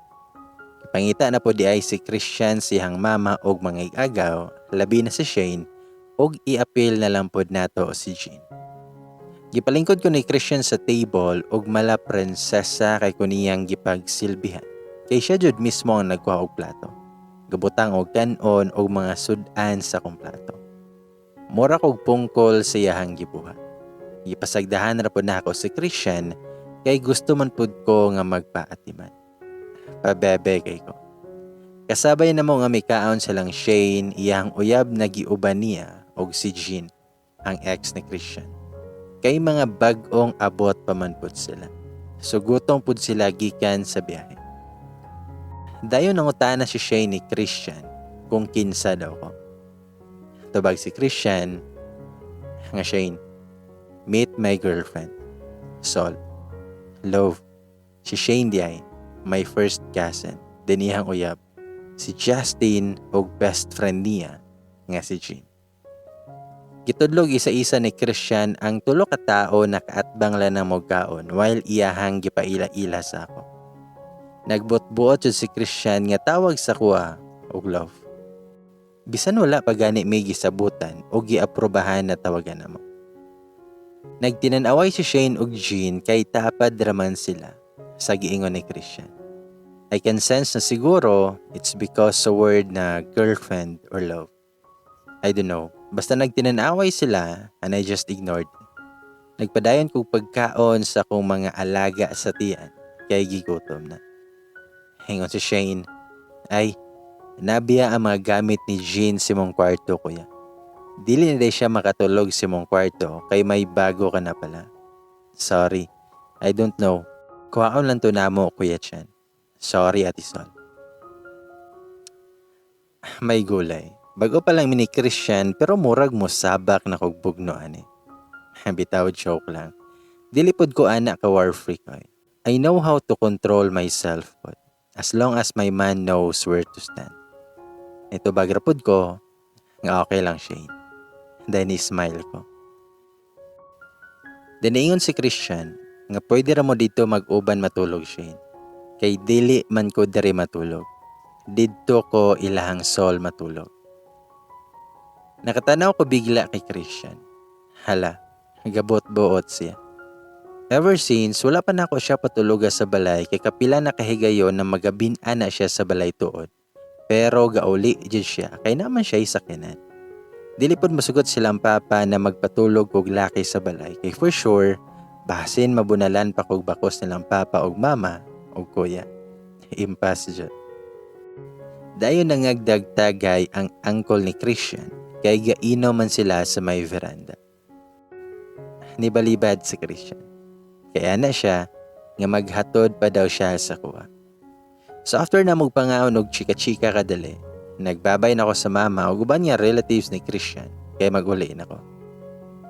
Pangita na po di ay si Christian siyang mama og mga igagaw, labi na si Shane, og iapil na lang pod nato si Jean. Gipalingkod ko ni Christian sa table og mala prinsesa kay ko niyang gipagsilbihan. Kay siya jud mismo ang nagkuha og plato. Gabutang og kanon og mga sud-an sa akong plato. Mura kog pungkol sa iyahang gibuhat. Gipasagdahan ra pod nako si Christian kay gusto man pud ko nga magpaatiman. Pabebe kay ko. Kasabay na mo nga mikaon silang Shane, iyang uyab na giuban niya, og si Jean, ang ex ni Christian. Kay mga bag-ong abot pa man pud sila. So gutom pud sila gikan sa biyahe. Dayon nangutana si Shane ni Christian kung kinsa daw ko. Tubag si Christian nga, "Shane, meet my girlfriend, Sol. Love, si Shane di ay, my first cousin, dinihang uyab, si Justin og best friend niya nga si Jean." Gitudlog isa-isa ni Christian ang tulo ka tawo na kaatbang lang ng mogkaon while iyahang gipaila-ila sa ako. Nagbot-buot jud si Christian nga tawag sa kuha og love. Bisan wala pa gani may gisabutan o giaprobahan na tawagan namo. Nagtinan-away si Shane ug Jean kay tapad raman sila sa giingon ni Christian. I can sense na siguro it's because sa word na girlfriend or love. I don't know. Basta nagtinanaway sila and I just ignored it. Nagpadayon kog pagkaon sa akong mga alaga sa tiyan kay gigutom na. Ingon si Shane, "Ay, nabiya ang mga gamit ni Jean sa imong kwarto, kuya. Dili na siya makatulog sa imong kwarto kay may bago ka na pala." "Sorry, I don't know. Kuhaon lang to namo, Kuya Chan. Sorry, Ate Sol." May gulay. Bago pa lang mi ni Christian pero murag mo sabak na kog bugno ani. Bitaw, joke lang. Dili pod ko ana ka war freak oy. I know how to control myself pod, as long as my man knows where to stand. Nitubag ra pod ko nga, "Okay lang, Shane." Then smile ko. Then ingon si Christian nga, "Pwede ra mo dito mag-uban matulog, Shane. Kay dili man ko diri matulog. Didto ko ilahang Sol matulog." Nakatanaw ko bigla kay Christian. Hala, gabot-buot siya. Ever since, wala pa nako siya patuloga sa balay kay kapila na kahigayon na magabin-an na siya sa balay tuod. Pero gauli jud siya kay naman siya sakyanan. Dili pod masugot silang papa na magpatulog og laki sa balay kay for sure basin mabunalan pa kog bakos nilang papa og mama og kuya. Impas jud. Dayon nangagdagtagay ang uncle ni Christian kay gaino man sila sa may veranda. Nibalibad si Christian. Kaya na siya nga maghatod pa daw siya sa kuha. So after na magpangaon og chika-chika kadali, nagbabay na ako sa mama ug uban nga relatives ni Christian kay maguli na ko.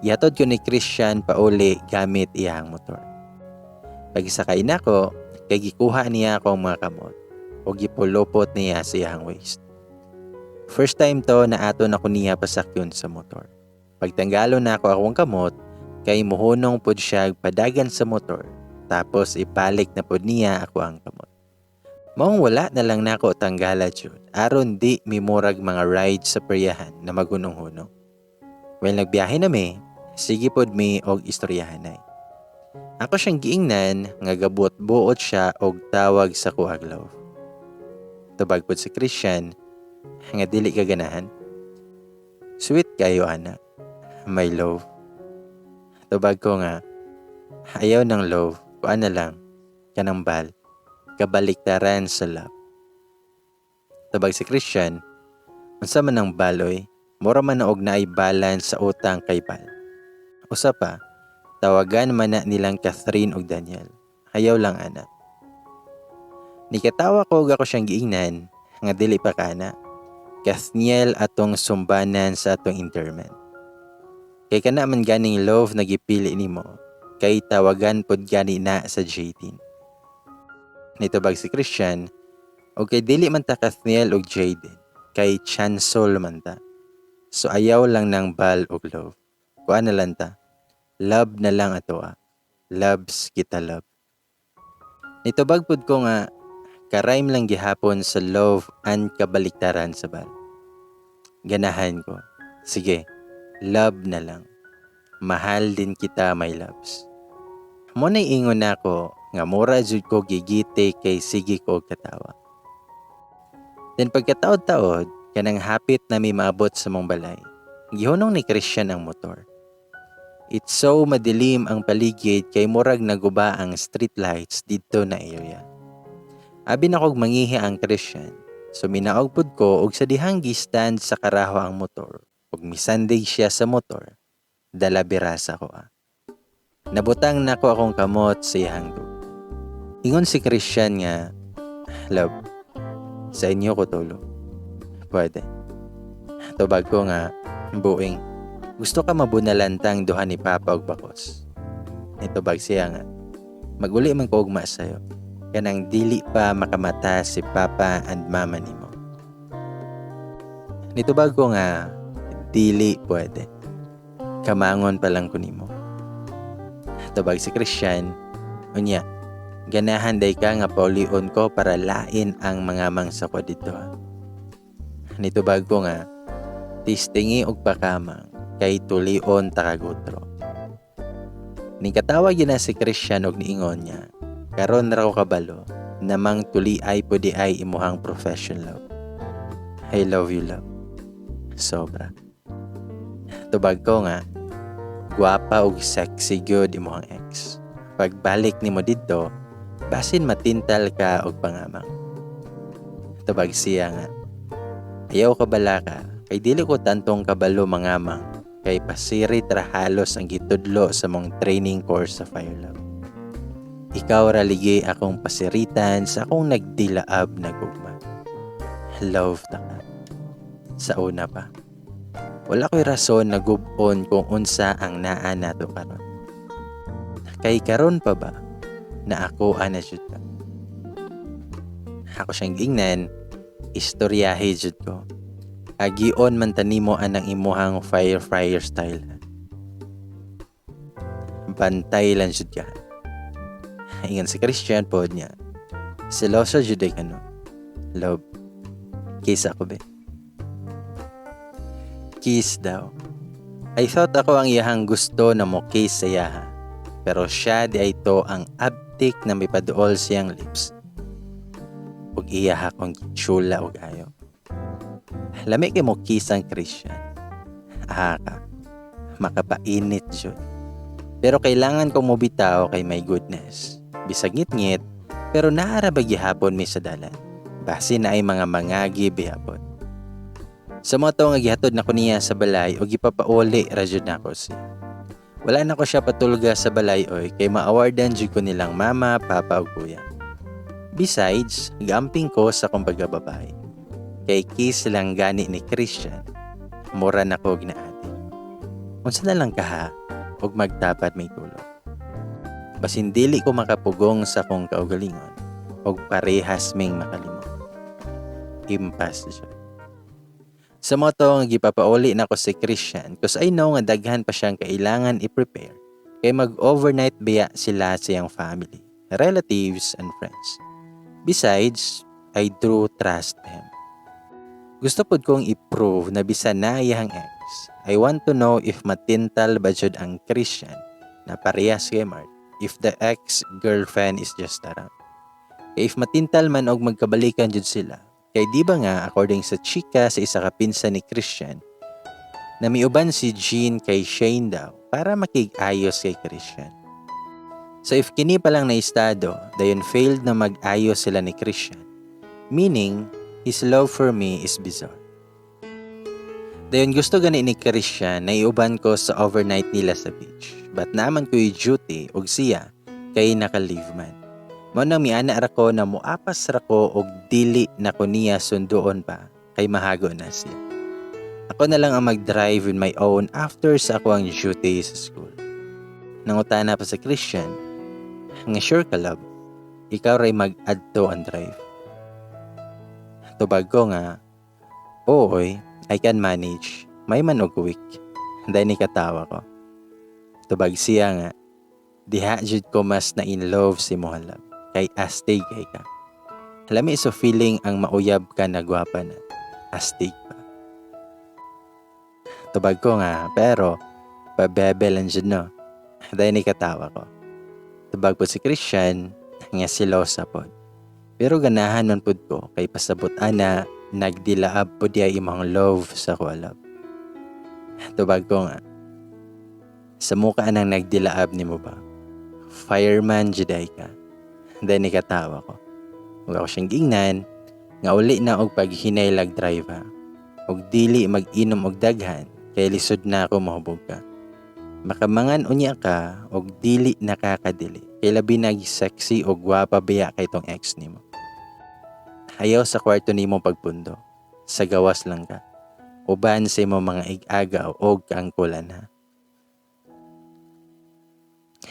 Gihatod ko ni Christian pauli gamit iyang motor. Pagsakay nako, kay gikuha niya akong mga kamot o gipulupot niya sa iyang waist. First time to na ato na ko niya pasakyon sa motor. Pagtanggalo na ako akong kamot, kay muhunong pod siya padagan sa motor, tapos ibalik na pod niya ako ang kamot. Maong wala na lang nako tanggala jud aron di mimurag mga ride sa peryahan na magunong-hunong. Well, nagbiyahe na mi, sige pod mi og istoryahanay. Ako siyang giingnan nga gabuot-buot siya og tawag sa kuag love. Tubag pod si Christian nga, "Dili ka ganahan? Sweet kayo ana. My love." Tubag ko nga, "Ayaw ng love, kuan na lang, kanang bal, kabaliktaran sa love." Tubag si Christian, "Unsa man ang baloy, mura man na og naay balance sa utang kay Bal. Usa pa, tawagan man na nilang Catherine ug Daniel. Ayaw lang ana." Nikatawa ko ug ako siyang giingnan nga, "Dili pa kana. Kathniel atong sumbanan sa atong interment. Kay kana man ganing love na gipili nimo, kay tawagan pod gani na sa Jaden." Nitubag si Christian, "Okay, dili man ta Kathniel og Jaden, kay Chansol man ta. So ayaw lang ng bal og love. Kuan na lang ta. Love na lang ato ah. Loves kita, love." Nitubag pud ko nga, "Karime lang gihapon sa love and kabaliktaran sa bal. Ganahan ko. Sige, love na lang. Mahal din kita, my loves." Mo na ingon nako nga mura jud ko gigite kay sige ko og katawa. Then pagkataod-taod, kanang hapit na mi maabot sa mong balay, gihunong ni Christian ang motor. It's so madilim ang paligid kay murag naguba ang street lights didto na area. Abi na kog mangihi ang Christian. So minaog pud ko og sa dihang gi-stand sa karaho ang motor ug misandig siya sa motor, dala birasa ko ah. Nabutang nako akong kamot sa iyang dug. Ingon si Christian nga, "Love, sa inyo ko tulog. Pwede?" Tubag ko nga, "Buing. Gusto ka mabunalantang duha ni Papa og bakos?" Nitubag siya nga, "Maguli man ko ugma sa'yo. Kanang dili pa makamata si Papa and Mama nimo." Nitubag ko nga, "Dili pwede. Kamangon pa lang ko nimo." Tubag si Christian, "Unya, ganahan day ka nga paulion ko para lain ang mga mangsa ko dito ha?" Nitubag ko nga, "Tistingi og pakamang kay tulion takagutro." Nikatawa gyud na si Christian og niingon niya, "Karon ra ko kabalo Namang tuli ay pwede ay imuhang profession, love. I love you, love. Sobra. Tubag ko nga, gwapa og sexy gyud imuhang ex. Pagbalik nimo didto, basin matintal ka og pangamang. Tubag siya nga, ayaw ka balaka, kay dili ko tantong kabalo mangamang, kay pasirit ra halos ang gitudlo sa mong training course sa Fire, love. Ikaw ra ligi akong pasiritan sa akong nagdilaab na gugma. Love ta ka. Sa una pa. Wala ko'y rason na gub-on kung unsa ang naa nato karon. Kay karon pa ba na ako ana jud ka? Ako siyang gingnan, istoryahe jud ko. Agion man ta nimo anang imuhang fire fire style. Bantay lang jud ka. Ingon si Christian pod niya. Seloso jud ka, no? Love. Kiss ako, be. Kiss daw. I thought ako ang iyahang gusto na mo kiss sa iyaha. Pero siya di ay to ang abtik na may paduol siyang lips. Ug iyaha kong gitsula og ayo. Lami kay mo kiss ang Christian. Ah ka. Makapainit jud. Pero kailangan kong mobitaw kay, my goodness. Bisag ngit-ngit, pero naara ba gihapon mi sa dalan. Basi na ay mga mangagi bihapon. Sa mga to nga gihatod na ko niya sa balay o gipapauli ra jud nako siya. Wala na ko siya patulga sa balay oy, kay ma-awardan jud ko nilang mama, papa ug kuya. Besides, gamping ko sa akong pagkababae. Kay kiss lang gani ni Christian, mura na ko gnaadi. Unsa na lang kaha ug magtapat may tulog. Basin dili ko makapugong sa akong kaugalingon og parehas ming makalimot. Impas siya. Sa mo to nga gipapauli na ko si Christian 'cause I know nga daghan pa siyang kailangan i-prepare kay mag-overnight biya sila sa iyang family, relatives and friends. Besides, I do trust him. Gusto pod kong i-prove na bisan na iyang ex, I want to know if matintal ba jud ang Christian na parehas kay Mark if the ex-girlfriend is just around. Kay if matintal man og magkabalikan jud sila, kay di ba nga according sa chika sa isa ka pinsan ni Christian, na miuban si Jean kay Shane daw para makig-ayos kay Christian. So if kini pa lang na estado, dayon failed na mag-ayos sila ni Christian, meaning, his love for me is bizarre. Dayon gusto gani ni Christian na iuban ko sa overnight nila sa beach. But naman ko yung duty og siya kay naka-leave man. Mao nang miana ra ko na muapas ra ko og dili na ko niya sunduon pa kay mahago na siya. Ako na lang ang mag-drive in my own after sa ako ang duty sa school. Nangutana pa sa Christian, nga sure ka, love, ikaw ray mag-adto ang drive. Tubag ko nga, ooy, I can manage. May man og week. Dahil ni katawa ko. Tubag siya nga, diha jud ko mas na in love si mo, love. Kay astig kay ka. Lami so feeling ang mauyab ka na gwapa na. Astig pa. Tubag ko nga, pero pabebe lang jud, no. Dahil ni katawa ko. Tubag po si Christian, nga silosa pod. Pero ganahan man pud ko kay pasabot ana nagdilaab pod diay imong love sa ko, love. Tubag ko nga, sa muka nang nagdilaab nimo ba? Fireman juday ka. Then nikatawa ko. Ug ako siyang gingnan nga uli na og paghinay lag drive ha. Og dili mag-inom og daghan kay lisod na ako mahubog ka. Makamangan unya ka og dili nakakadili. Kay labi nag sexy og gwapa biya kay tong ex nimo. Ayaw sa kwarto nimo pagpundo. Sa gawas lang ka. Uban sa imo mga ig-agaw og kaangkulan ha.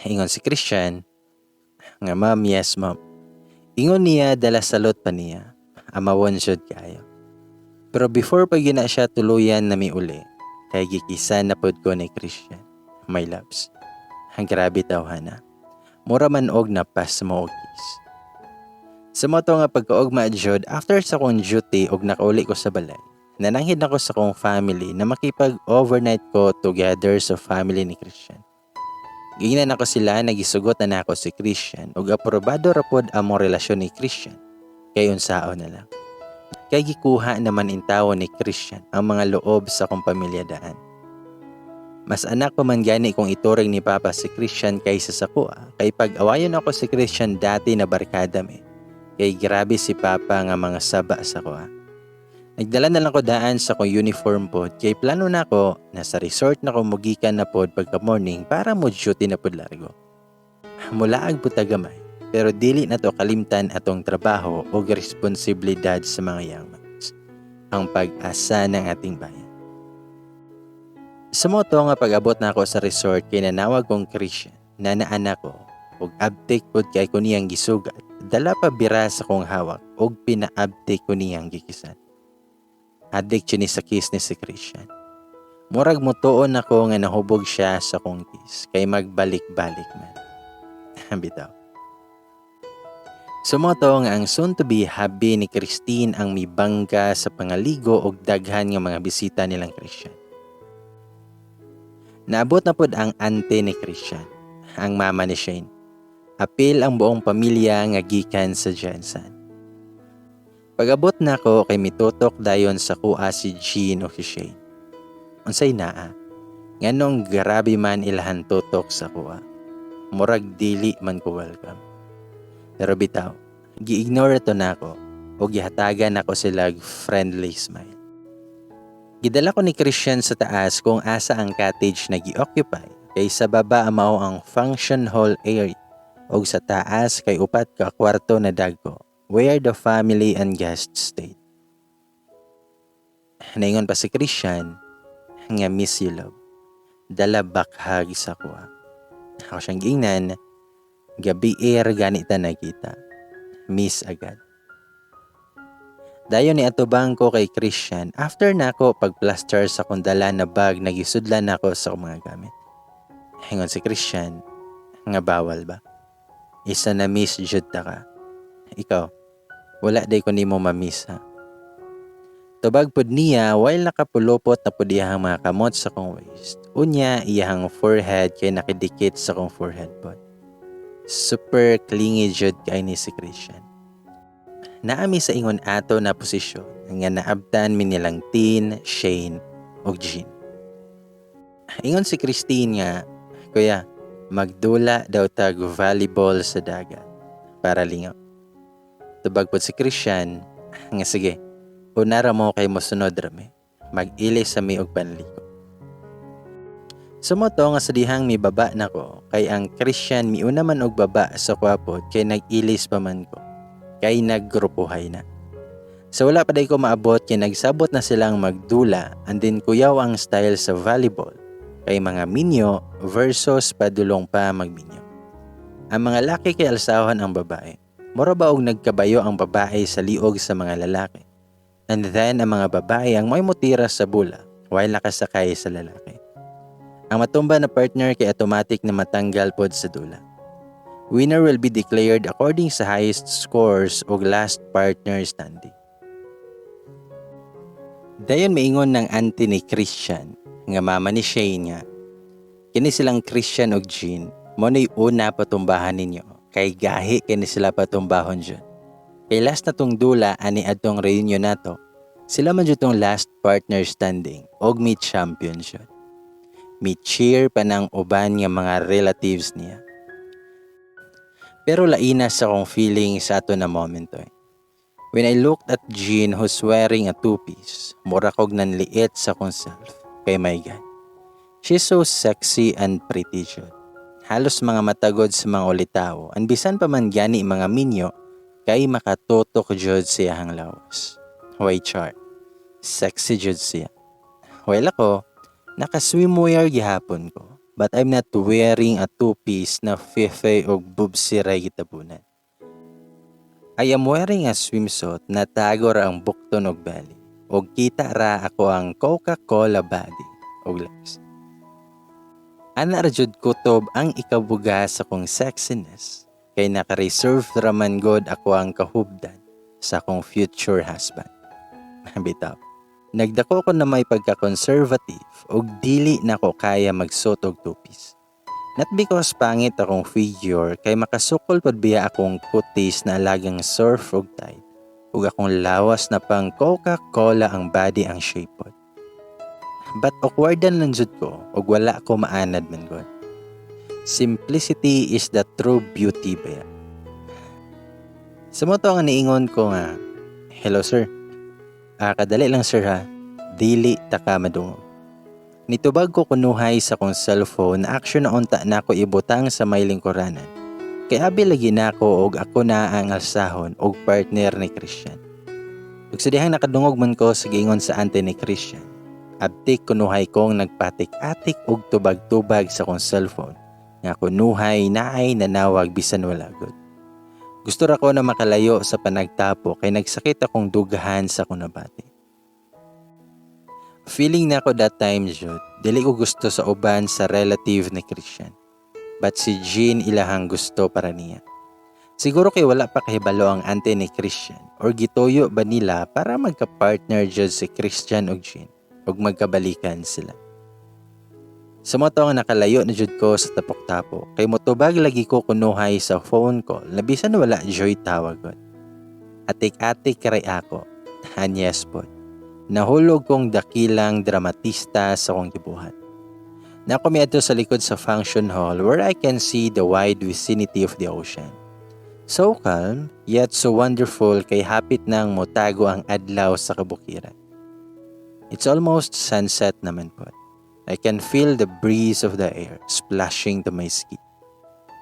Ingon si Christian nga, "Ma'am, yes, ma'am." Ingon niya dala salot pa niya. Amawon jud kaayo. Pero before pa gina siya tuluyan na miuli, kay gikisan na pod ko ni Christian. My loves. Ang grabe tawhana. Mura man og napas mo og kiss. Sa mo to nga pagkaugma jud, after sa akong duty og nakauli ko sa balay, nananghid ako sa akong family na makipag overnight ko together sa family ni Christian. Giingnan nako sila nga gisugot na nako si Christian ug aprobado ra pod among relasyon ni Christian kay unsaon na lang. Kay gikuha naman intawon ni Christian ang mga loob sa akong pamilya daan. Mas anak pa man gani kung ituring ni Papa si Christian kaysa sa akoa, kay pag awayon ako si Christian dati na barkada mi. Kay grabe si Papa nga mga saba sa akoa. Nagdala na lang ko daan sa akong uniform pod kay plano na ako nasa resort na ko mugikan na pod pagka morning para mo duty na pod largo. Mulaag pud ta gamay, pero dili na to kalimtan atong trabaho o responsibilidad sa mga young minds. Ang pag-asa ng ating bayan. Sa mao to nga pag-abot na ako sa resort kay nanawag kong Christian na naan ako ug abtik pod kay ko niyang gisugat. Dala pa bira sa kong hawak ug pinaabtik ko niyang gikisan. Addict ni sa kiss ni si Christian. Murag mutuon ako nga nahubog siya sa kong kiss kay magbalik-balik man. Bitaw. Sa mao to nga ang soon to be hubby ni Christine ang mibangga sa pangaligo og daghan nga mga bisita nilang Christian. Naabot na pod ang ante ni Christian, ang mama ni Shane. Apil ang buong pamilya nga gikan sa GenSan. Pag-abot nako kay mitutok dayon sa akoa si Jean o si Shane. Unsay naa? Nganong grabe man ilahan tutok sa akoa. Murag dili man ko welcome. Pero bitaw, gi-ignore to nako o gihatagan nako sila friendly smile. Gidala ko ni Christian sa taas kung asa ang cottage na gi-occupy kay sa baba mao ang function hall area ug sa taas kay upat ka kwarto na dagko where the family and guests stayed. Naingon pa si Christian nga, "Miss you, love." Dala back hug sa akoa. Ako siyang giingnan, "Gabii ra gani ta nagkita. Miss agad." Dayon ni atubang ko kay Christian after nako pagplaster sa akong dala na bag na gisudlan nako sa akong mga gamit. Ingon si Christian nga, "Bawal ba? Isa na miss jud ta ka. Ikaw, wala day ko nimo ma-miss ha." Tubag pud niya while nakapulupot na pud iyahang mga kamot sa akong waist. Unya iyahang forehead kay nakidikit sa akong forehead pod. Super clingy jud kay ni si Christian. Naa mi sa ingon ato na posisyon nga naabtan mi nilang Tin, Shane ug Jean. Ingon si Christine nga, "Kuya, magdula daw tag volleyball sa dagat para lingaw." Tubag pod si Christian nga, "Sige, una ra mo kay mosunod ra mi. Mag-ilis sa mi og panligo." Sa mao to nga sa dihang mibaba nako kay ang Christian miuna man og baba sa akoa pod kay nag-ilis pa man ko kay naggrupuhay na. Sa wala pa day ko maabot kay nagsabot na silang magdula and then kuyaw ang style sa volleyball kay mga minyo versus padulong pa magminyo. Ang mga laki kay alsahon ang babae. Mura ba og nagkabayo ang babae sa liog sa mga lalaki. And then ang mga babae ang may mutira sa bula while nakasakay sa lalaki. Ang matumba na partner kay automatic na matanggal pod sa dula. Winner will be declared according sa highest scores o last partner standing. Dayon maingon ng auntie ni Christian nga mama ni Shane nga, "Kini silang Christian og Jean mao na'y una patumbahan ninyo kay gahi kini sila patumbahon jud. Kay last na tong dula ani adtong reunion nato, sila man jud tong last partner standing og mi champion jud." Mi cheer pa ng uban nga mga relatives niya. Pero laina sa akong feeling sa ato na momento eh. When I looked at Jean who's wearing a two-piece, mura kog nanliit sa akong self. Kay my God. She's so sexy and pretty jud. Halos mga matagod sa mga ulitawo. And bisan pa man gani mga minyo, kay makatutok jud siyahang lawas. Way char. Sexy jud siya. While ako, naka-swimwear gihapon ko. But I'm not wearing a two-piece na fefe og boobsy ray gitabunan. I am wearing a swimsuit na tago ra ang bukton og belly. Og kita ra ako ang Coca-Cola body og legs. Ana ra jud kutob ang ikabuga sa akong sexiness kay naka-reserve ra man god ako ang kahubdan sa akong future husband. Bitaw. Nagdako ko na may pagka-conservative og dili na ko kaya magsuot og two-piece. Not because pangit akong figure, kay makasukol pod biya akong kutis na alagang Surf ug Tide. Ug akong lawas na pang Coca-Cola ang body ang shape pod. But awkwardan lang jud ko ug wala ko maanad man gud. Simplicity is the true beauty baya. Sa mao to nga niingon ko nga, "Hello, sir. Ah, kadali lang, sir, ha. Dili ta ka madungog." Nitubag ko kunuhay sa akong cellphone na action na unta na ako ibutang sa may lingkuranan. Kay abi lagi nako og ako na ang alsahon og partner ni Christian. Ug sa dihang nakadungog man ko sa giingon sa ante ni Christian, abtik kunuhay kong nagpatik-atik og tubag-tubag sa akong cellphone nga kunuhay naay nanawag bisan wala gud. Gusto ra ko na makalayo sa panagtapo kay nagsakit akong dughan sa akong nabati. Feeling na ako that time jud, dili ko gusto sa uban sa relative ni Christian. But si Jean ilahang gusto para niya. Siguro kay wala pa kahibalo ang ante ni Christian or gituyo ba nila para magka-partner jud si Christian ug Jean ug magkabalikan sila. Sa mao to nga nakalayo na jud ko sa tapok-tapok kay motubag lagi ko kunuhay sa phone call na bisan wala juy tawag gud. Atik-atik karay ako. And yes pod. Nahulog kong dakilang dramatista sa akong gibuhat. Naa ko miadto sa likod sa function hall where I can see the wide vicinity of the ocean. So calm, yet so wonderful kay hapit nang motago ang adlaw sa kabukiran. It's almost sunset naman po. I can feel the breeze of the air splashing to my skin.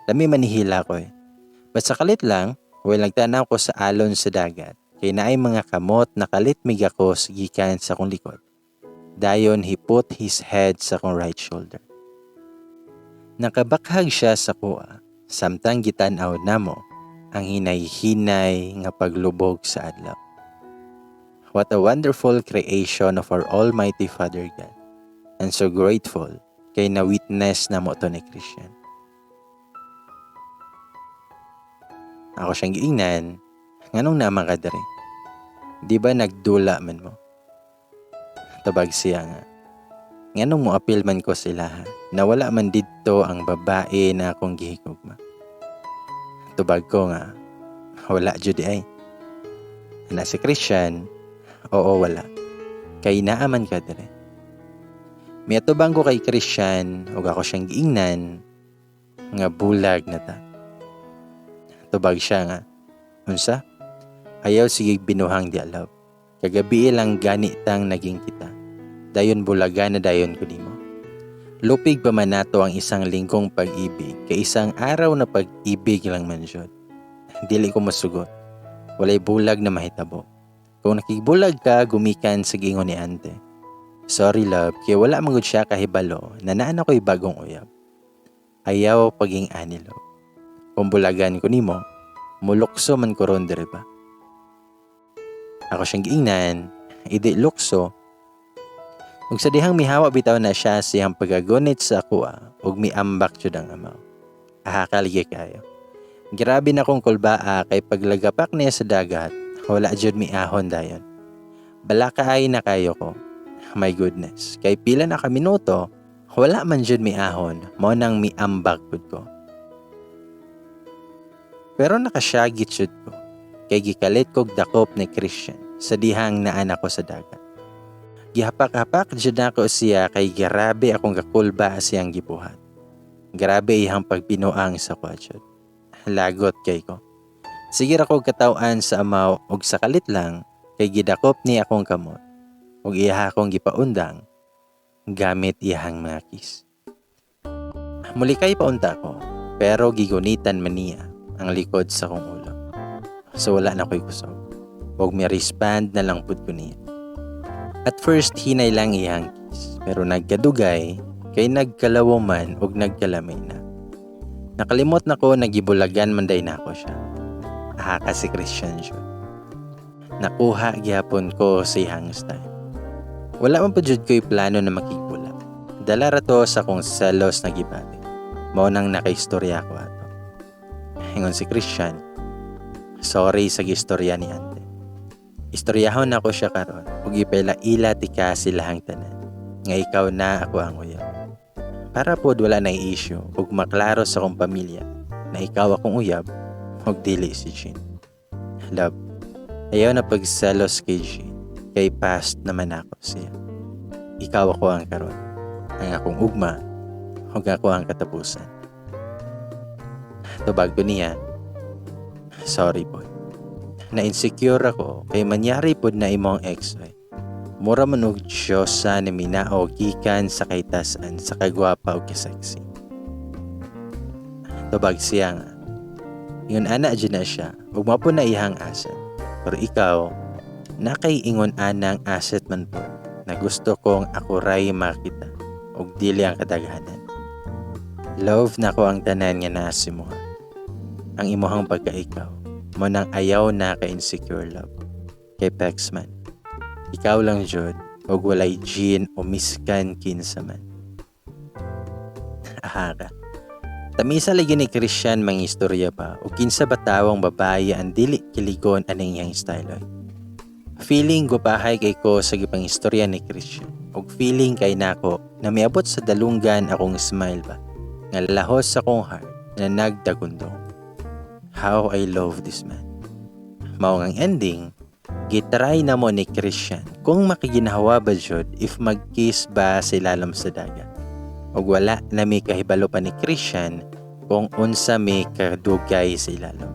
Lami manihila ko eh. But sa kalit lang, while nagtanaw ko sa alon sa dagat, kay naay mga kamot nakalitmig ako sa gikan sa akong likod. Dayon he put his head sa akong right shoulder. Nakabakhag siya sa kuha, samtang gitan-aw namo ang hinay-hinay nga paglubog sa adlaw. What a wonderful creation of our Almighty Father God. And so grateful kay na-witness namo to ni Christian. Ako siyang giingnan, "Nganong naa man ka diri? Di ba nagdula man mo?" Tabag siya nga, "Nganong mo apil man ko sila ha, nawala man didto ang babae na akong gihigugma?" Tubag ko nga, "Wala jud ay." Na si Christian, "Oo, wala. Kay naa man ka diri." Miatubang ko kay Christian ug ako siyang giingnan nga, "Bulag na ta." Tubag siya nga, "Unsa? Ayaw sige binuhang di, love. Kagabi lang gani tang naging kita. Dayon bulaga na dayon ko nimo. Lupig pa man nato ang isang linggong pag-ibig kay isang araw na pag-ibig lang man jud." Dili ko masugot. Walay bulag na mahitabo. Kung nakigbulag ka gumikan sa gingon ni ante. Sorry, love, kay wala man gud siya kahibalo na naa na ko'y bagong uyab. Ayaw paging ani, love. Kung bulagan ko nimo, mulukso man ko ron diri ba? Ako siyang giingnan, "Idi lukso." Ug sa dihang mihawa bitaw na siya siyang pagagunit sa akoa ug miambak jud ang amaw. Ahakal kayo. Grabe na kong kulbaa kay paglagapak niya sa dagat, wala jud miahon dayon. Balaka ay na kayo ko. My goodness, kay pila na ka minuto, wala man jud miahon, mao nang miambak pud ko. Pero nakasyagit jud ko, kay gikalit kog dakop ni Christian sa dihang naan ako sa dagat. Gihapak-hapak jud nako siya kay grabe akong kakulba siyang gibuhat. Grabe iyang pagbinuang sa kwa jud. Lagot kay ko. Sige ra ko kataw-an sa amaw ug sa kalit lang kay gidakop ni akong kamot ug iya akong gipaundang gamit iyahang mga kiss. Mulikay paunta ko pero gigunitan man niya ang likod sa akong ulo. So wala na ko'y kusog. Ug mi respond na lang pud ko niya. At first hinay lang iyang kiss pero nagkadugay kay nagkalawo man ug nagkalamay na. Nakalimot na ko nagibulagan man day nako siya. Ahaka si Christian jud. Nakuha gihapon ko sa iyang style. Wala man pa jud ko'y plano na makigbulag. Dala ra to sa kong selos na gibati. Mao nang nakaistorya ko ato. Ingon si Christian, "Sorry sa gistorya ni ante. Istoryahon nako siya karon ug ipaila-ila tika silahang tanan nga ikaw na ako ang uyab." Para pod wala na issue ug maklaro sa akong pamilya na ikaw akong uyab ug dili si Jean. Love, ayaw na pagselos kay Jean, kay past naman ako siya. Ikaw ako ang karon, ang akong ugma, ug ako ang katapusan. Tubag ko niya, "Sorry po. Na-insecure ako kay manyari pod na imong ex ay. Mura man og Diyosa ni minao gikan sa kaytasan sa kagwapa og kasexy." Tubag siya nga, "Ingon ana jud na siya ug mao po na iyang asset. Pero ikaw, na kay ingon anang asset man po na gusto kong ako ray makita ug dili ang kadaghanan. Love na ko ang tanan nga naa sa imuha. Ang imuhang pagkaikaw, mo nang ayaw na ka-insecure, love. Kay pex man. Ikaw lang jud ug walay Jean o miskan kinsa man." Aha ka. Tamisa lagi ni Christian mga istorya ba o kinsa ba tawang babae ang dili kiligon aning iyang style oy. Feeling gupahay kay ko sa gipang istorya ni Christian ug feeling kay nako na miabot sa dalunggan akong smile ba nga lahos sa akong heart na nagdagundong. How I love this man. Mao ang ending, gitry na mo ni Christian kung makiginhawa ba jud if mag-kiss ba sa ilalim sa dagat. Ug wala na mi kahibalo pa ni Christian kung unsa mi kadugay sa ilalom.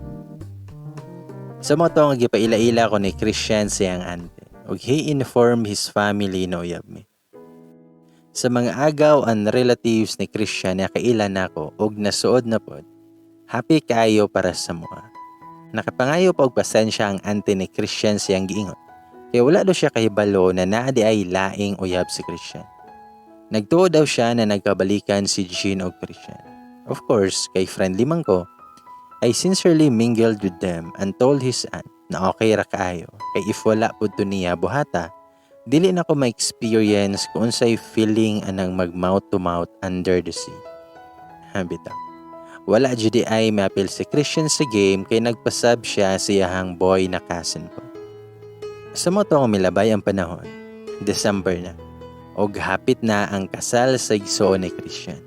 Sa mga to nga gipaila-ila ko ni Christian siyang ante ug he informed his family na uyab mi. Sa mga agaw and relatives ni Christian na kaila nako ug nasuod na pod, happy kaayo para sa mua. Nakapangayo pa og pasensya ang ante ni Christian siyang giingon. Kaya wala daw siya kahibalo na naa di ay laing uyab si Christian. Nagtuo daw siya na nagkabalikan si Jean og Christian. Of course, kay friendly man ko, I sincerely mingled with them and told his aunt na okay ra kaayo kay if wala pud to niya buhata, dili na ko ma-experience kung unsay feeling anang mag mouth to mouth under the sea. Bitaw. Wala jud ay maapil si Christian sa game kay nagpasab siya sa iyahang boy na cousin ko. Sa mo to milabay ang panahon, December na, og hapit na ang kasal sa igsoon ni Christian.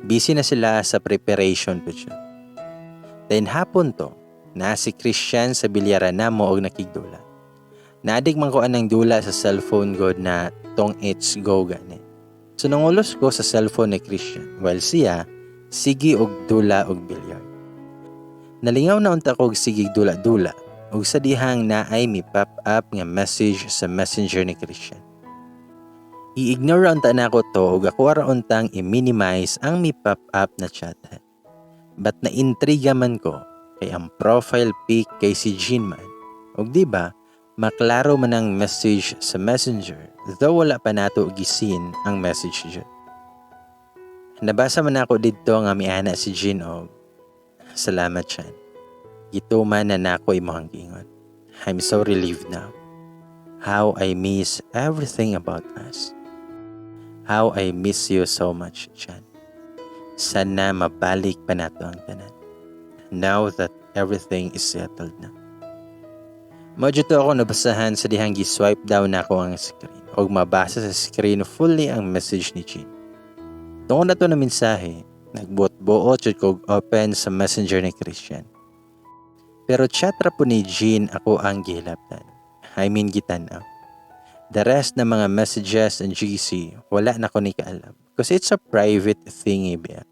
Busy na sila sa preparation po siya. Then hapon to, na si Christian sa bilyaran namo og nakigdula. Naadik man ko anang dula sa cellphone god na tong it's go gani. So nangulos ko sa cellphone ni Christian while siya sige og dula og bilyar. Nalingaw na unta ko og sige dula-dula ug sa dihang naay mi pop up nga message sa Messenger ni Christian. I-ignore unta nako to ug ako ra untang i-minimize ang mi pop up na chat. But na-intriga man ko kay ang profile pic kay si Jean man. Ug di ba, maklaro man ang message sa Messenger though wala pa nato gi-seen ang message jud. Nabasa man ako didto nga miana si Jean og, "Salamat, Chan. Gituman na nako imong giingon. I'm so relieved now. How I miss everything about us. How I miss you so much, Chan. Sana mabalik pa nato ang tanan. Now that everything is settled na." Mao to ako nabasahan sa dihang gi-swipe down nako ang screen ug mabasa sa screen fully ang message ni Jean. Tungod na to na mensahe, nagbuot-buot jud ko og open sa Messenger ni Christian. Pero chat ra po ni Jean ako ang gihilabtan. I mean, gitan-aw. The rest ng mga messages and GC, wala na ko ni kaalam. Because it's a private thingy ba.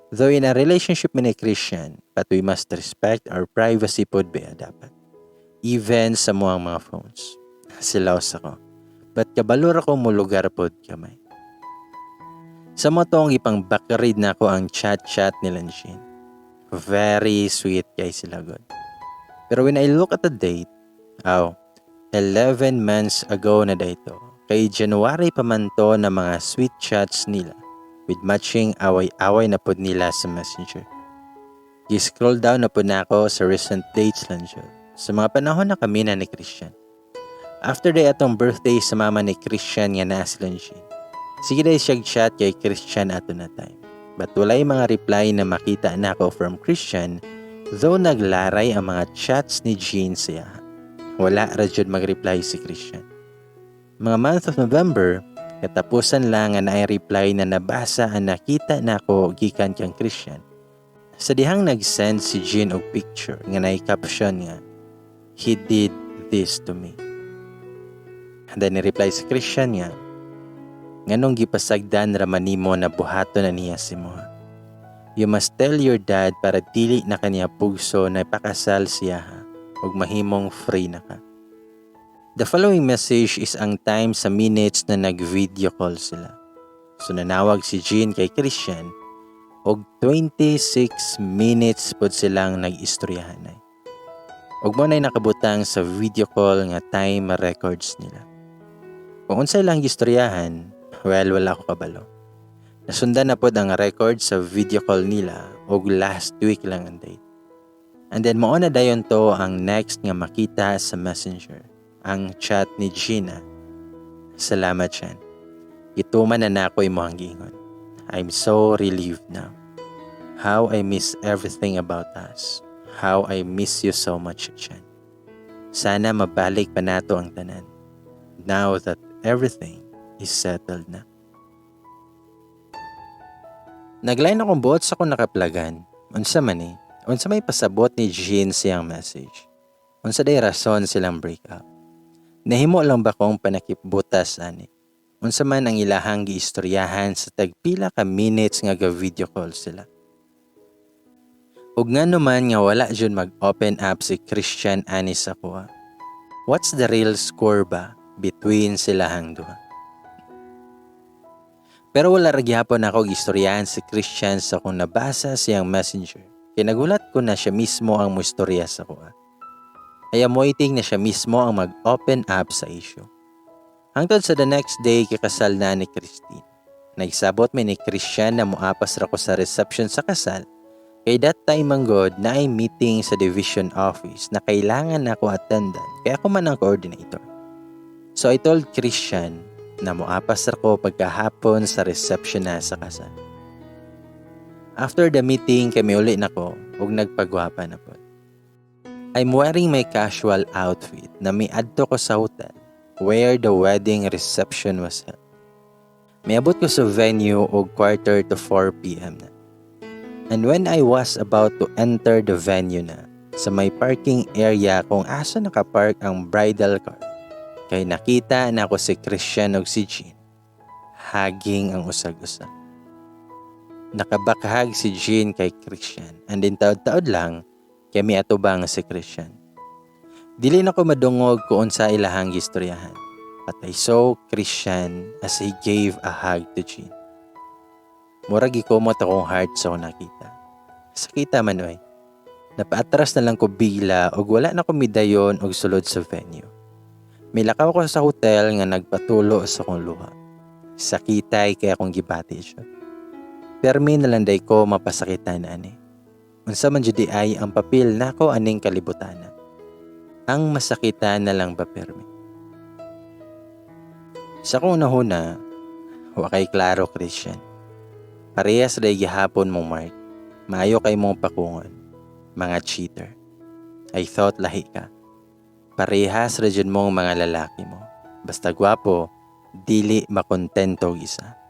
Though in a relationship mi ni Christian, but we must respect our privacy pod ba dapat. Even sa muang mga phones. Silaws ako. But kabalo ra ko mulugar pod kamay. Sa mo tong ipang backread na ako ang chat-chat nila Jean. Very sweet kay sila god. Pero when I look at the date, aw, 11 months ago na dito. Kay January pa man to na mga sweet chats nila with matching away-away na pod nila sa Messenger. Gi-scroll down na pod na ako sa recent dates lang jud. Sa mga panahon na kami na ni Christian. After day atong birthday sa mama ni Christian nga naa sila ni Jean. Sige day siya chat kay Christian ato na time. But walay mga reply na makita nako from Christian, though naglaray ang mga chats ni Jean siya. Wala ra jud mag-reply si Christian. Mga month of November, Katapusan lang nga naay reply na nabasa ang nakita nako gikan kang Christian. Sa dihang nag-send si Jean og picture nga naay caption nga, "He did this to me." And then ni-reply si Christian nga, "Nganong gipasagdan ra man nimo na buhaton na niya si mo? You must tell your dad para dili na kaniya pugso na ipakasal siya ha, ug mahimong free na ka." The following message is ang time sa minutes na nag-video call sila. So nanawag si Jean kay Christian og 26 minutes pod silang nag-istoryahan ay. Ug mao na'y nakabutang sa video call nga time records nila. Kung unsay lang gistoryahan, well, wala ko kabalo. Nasundan na pod ang record sa video call nila og last week lang ang date. And then mao na dayon to ang next nga makita sa Messenger, ang chat ni Gina. "Salamat, Chan. Gituman na nako imong giingon. I'm so relieved now. How I miss everything about us. How I miss you so much, Chan. Sana mabalik pa nato ang tanan. Now that everything is settled na." Naglain akong buot sa akong nakaplagan. Unsa man eh? Unsa may pasabot ni Jean siyang message? Unsa day rason silang break up? Nahimo lang ba kong panakipbutas ani? Unsa man ang ilahang giistoryahan sa tagpila ka minutes nga ga video call sila? Ug ngano man nga wala jud mag-open up si Christian ani sa kuha? What's the real score ba between silahang duha? Pero wala ra gihapon ako gistoryahan si Christian sa akong nabasa siyang Messenger. Kay nagulat ko na siya mismo ang moistorya sa kuha. I am waiting na siya mismo ang mag-open up sa issue. Hangtod sa the next day kikasal na ni Christine. Nagsabot mi ni Christian na muapas ra ko sa reception sa kasal. Kay that time man god naay meeting sa division office na kailangan na ako attendan kay ako man ang coordinator. So I told Christian na muapas ra ko pagkahapon sa reception na sa kasal. After the meeting, kami uli na ko ug nagpagwapa na pod. I'm wearing my casual outfit na miadto ko sa hotel where the wedding reception was held. Miabot ko sa venue og 3:45 p.m. na. And when I was about to enter the venue na, sa may parking area kung asa nakapark ang bridal car, kay nakita na ako si Christian ug si Jean hugging ang usag-usa. Naka-back hug si Jean kay Christian and then taod-taod lang kay miatubang si Christian. Dili na ko madungog kung unsa ilahang gistoryahan. But I saw Christian as he gave a hug to Jean. Murag gikumot akong heart sa akong nakita. Sakita man oy. Napaatras na lang ko bigla ug wala na ko midayon og sulod sa venue. Milakaw ko sa hotel nga nagpatulo sa akong luha. Sakitay kay akong gibati siya. Permi na lang day ko mapasakitan ani. Unsa man jud ay ang papel nako aning kalibutana? Ang masakitan na lang ba permi? Sa akong unahuna, wa kay klaro, Christian. Parehas ra gihapon mo, Mark. Maayo kay mong pakungon. Mga cheater. I thought lahi ka. Parehas ra jud mong mga lalaki mo. Basta gwapo, dili makontento og isa.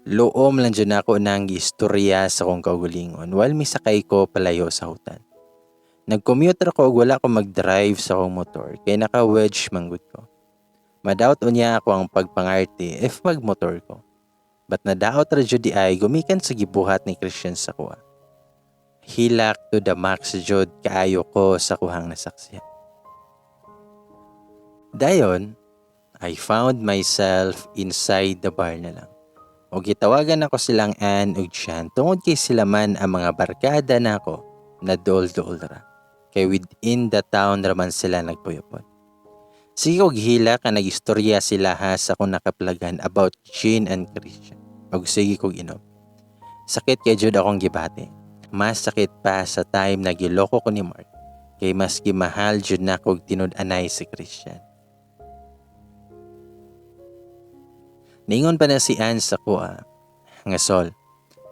Luom lang jud nako nang giistorya sa akong kaugalingon while misakay ko palayo sa hotel. Nag-commute ra ko ug wala ko mag-drive sa akong motor kay naka-wedge man gud ko. Madaot unya ako ang pagpangarte if magmotor ko. But nadaot ra jud di ay gumikan sa gibuhat ni Christian sa kuha. Hilak to the max jud kaayo ko sa kuhang nasaksihan. Dayon, I found myself inside the bar na lang. O gitawagan ako silang Ann ug Chan tungod kay sila man ang mga barkada nako na duol-duol ra. Kay within the town raman sila nagpuyopon. Sige og hila ka nagistorya sila ha sa akong nakaplagan about Jean and Christian. Og sige kog inom. Sakit kay jud akong gibati. Mas sakit pa sa time na giloko ko ni Mark. Kay mas gimahal jud na kog tinud-anay si Christian. Ningon pa na si Ann sa kuha, nga, "Sol,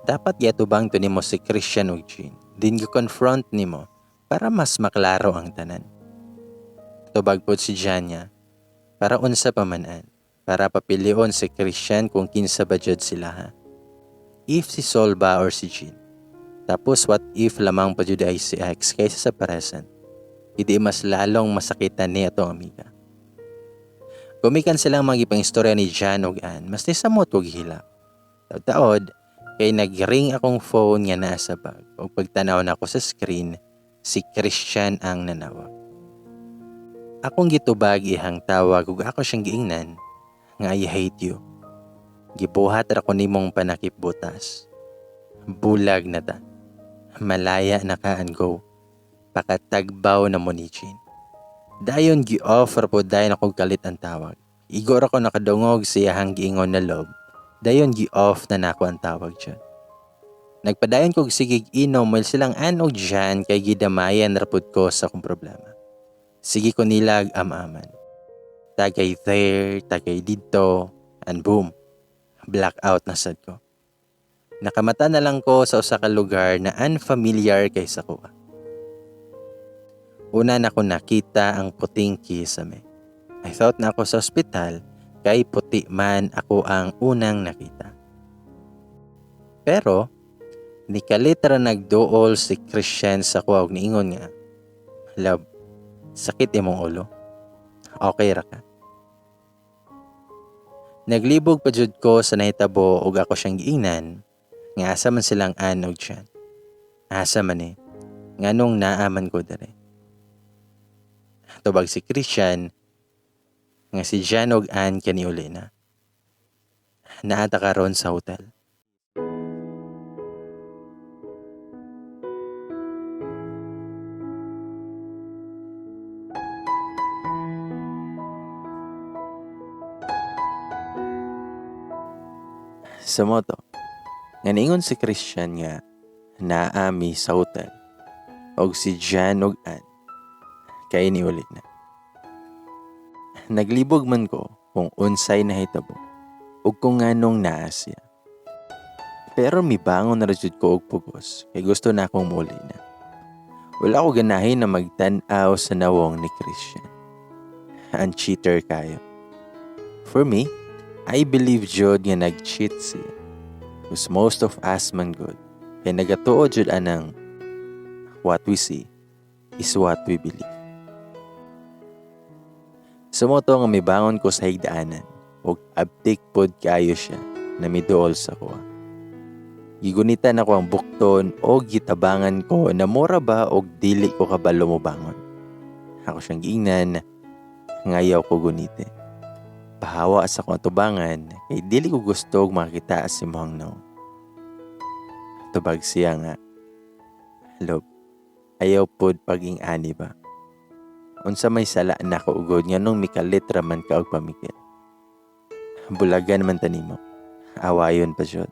dapat giatubang to nimo si Christian ug Jean. Din gi-confront nimo para mas maklaro ang tanan." Tubag pod si Janya, "Para unsa pa man, Ann? Para papilion si Christian kung kinsa ba jud sila ha. If si Sol ba or si Jean. Tapos what if lamang pa jud ay si ex kaysa sa present. Hindi mas lalong masakitan ni atong amiga. Gumikan silang mga istorya ni Jan ug Ann, mas nisamot og hilak. Taod-taod, kay nagring akong phone nga naa sa bag. Ug pagtanaw nako sa screen, si Christian ang nanawag. Akong gitubag ihang tawag ug ako siyang giingnan nga I hate you. Gibuhat ra ko nimong panakip butas. Bulag na ta. Malaya na ka and go. Pakatagbaw na mo ni Jean. Dayon gi-off ra pod dayon ako kalit ang tawag. Igo ra ko nakadungog siyahang giingon na love. Dayon gi-off na nako ang tawag dyan. Nagpadayon kog sigig inom while silang Ann og Jan kay gidamayan ra pod ko sa akong problema. Sige ko nilag am-aman. Tagay there, tagay didto, and boom, blackout na sad ko. Nakamata na lang ko sa usa ka lugar na unfamiliar kay sa kuha. Una na ko nakita ang puting kisame. I thought na ako sa ospital kay puti man ako ang unang nakita. Pero, nikalit ra nagduol si Christian sa kuha og niingon nga, "Love, sakit imong ulo. Okay ra ka?" Naglibog pa jud ko sa nahitabo ug ako siyang giingnan nga asa man silang Ann og Jan. Asa man eh, nganong naa man ko dere. Tubag si Christian nga si Jan og Ann kaniuli na. Naata karon sa hotel. Sa moto, nga niingon si Christian nga naami sa hotel og si Jan og Ann kay niuli na. Naglibog man ko kung unsay nahitabo ug kung nganong naa siya. Pero mibangon na ra jud ko og pugos kay gusto na akong muuli na. Wala ko ganahin na magtan-aw sa nawong ni Christian. Ang cheater kayo. For me, I believe jud nga nag-cheat siya. Because most of us man good. Kay nagatuo jud anang what we see is what we believe. Sumoto nga mibangon ko sa higdaanan ug abtik pod kaayo siya na miduol sa kuha. Gigunitan ako ang bukton o gitabangan ko na mura ba og dili ko kabalo mobangon. Ako siyang giingnan ngayaw ko gunite. Pahawa sa akong atubangan kay dili ko gusto og makita si Muhang Naong. Tubag siya nga, "Love, ayaw pod paging ani ba? Unsa may sala na ko ugod nganong mikalit ra man ka og pamikil? Bulagan man ta nimo, awayon pa jud.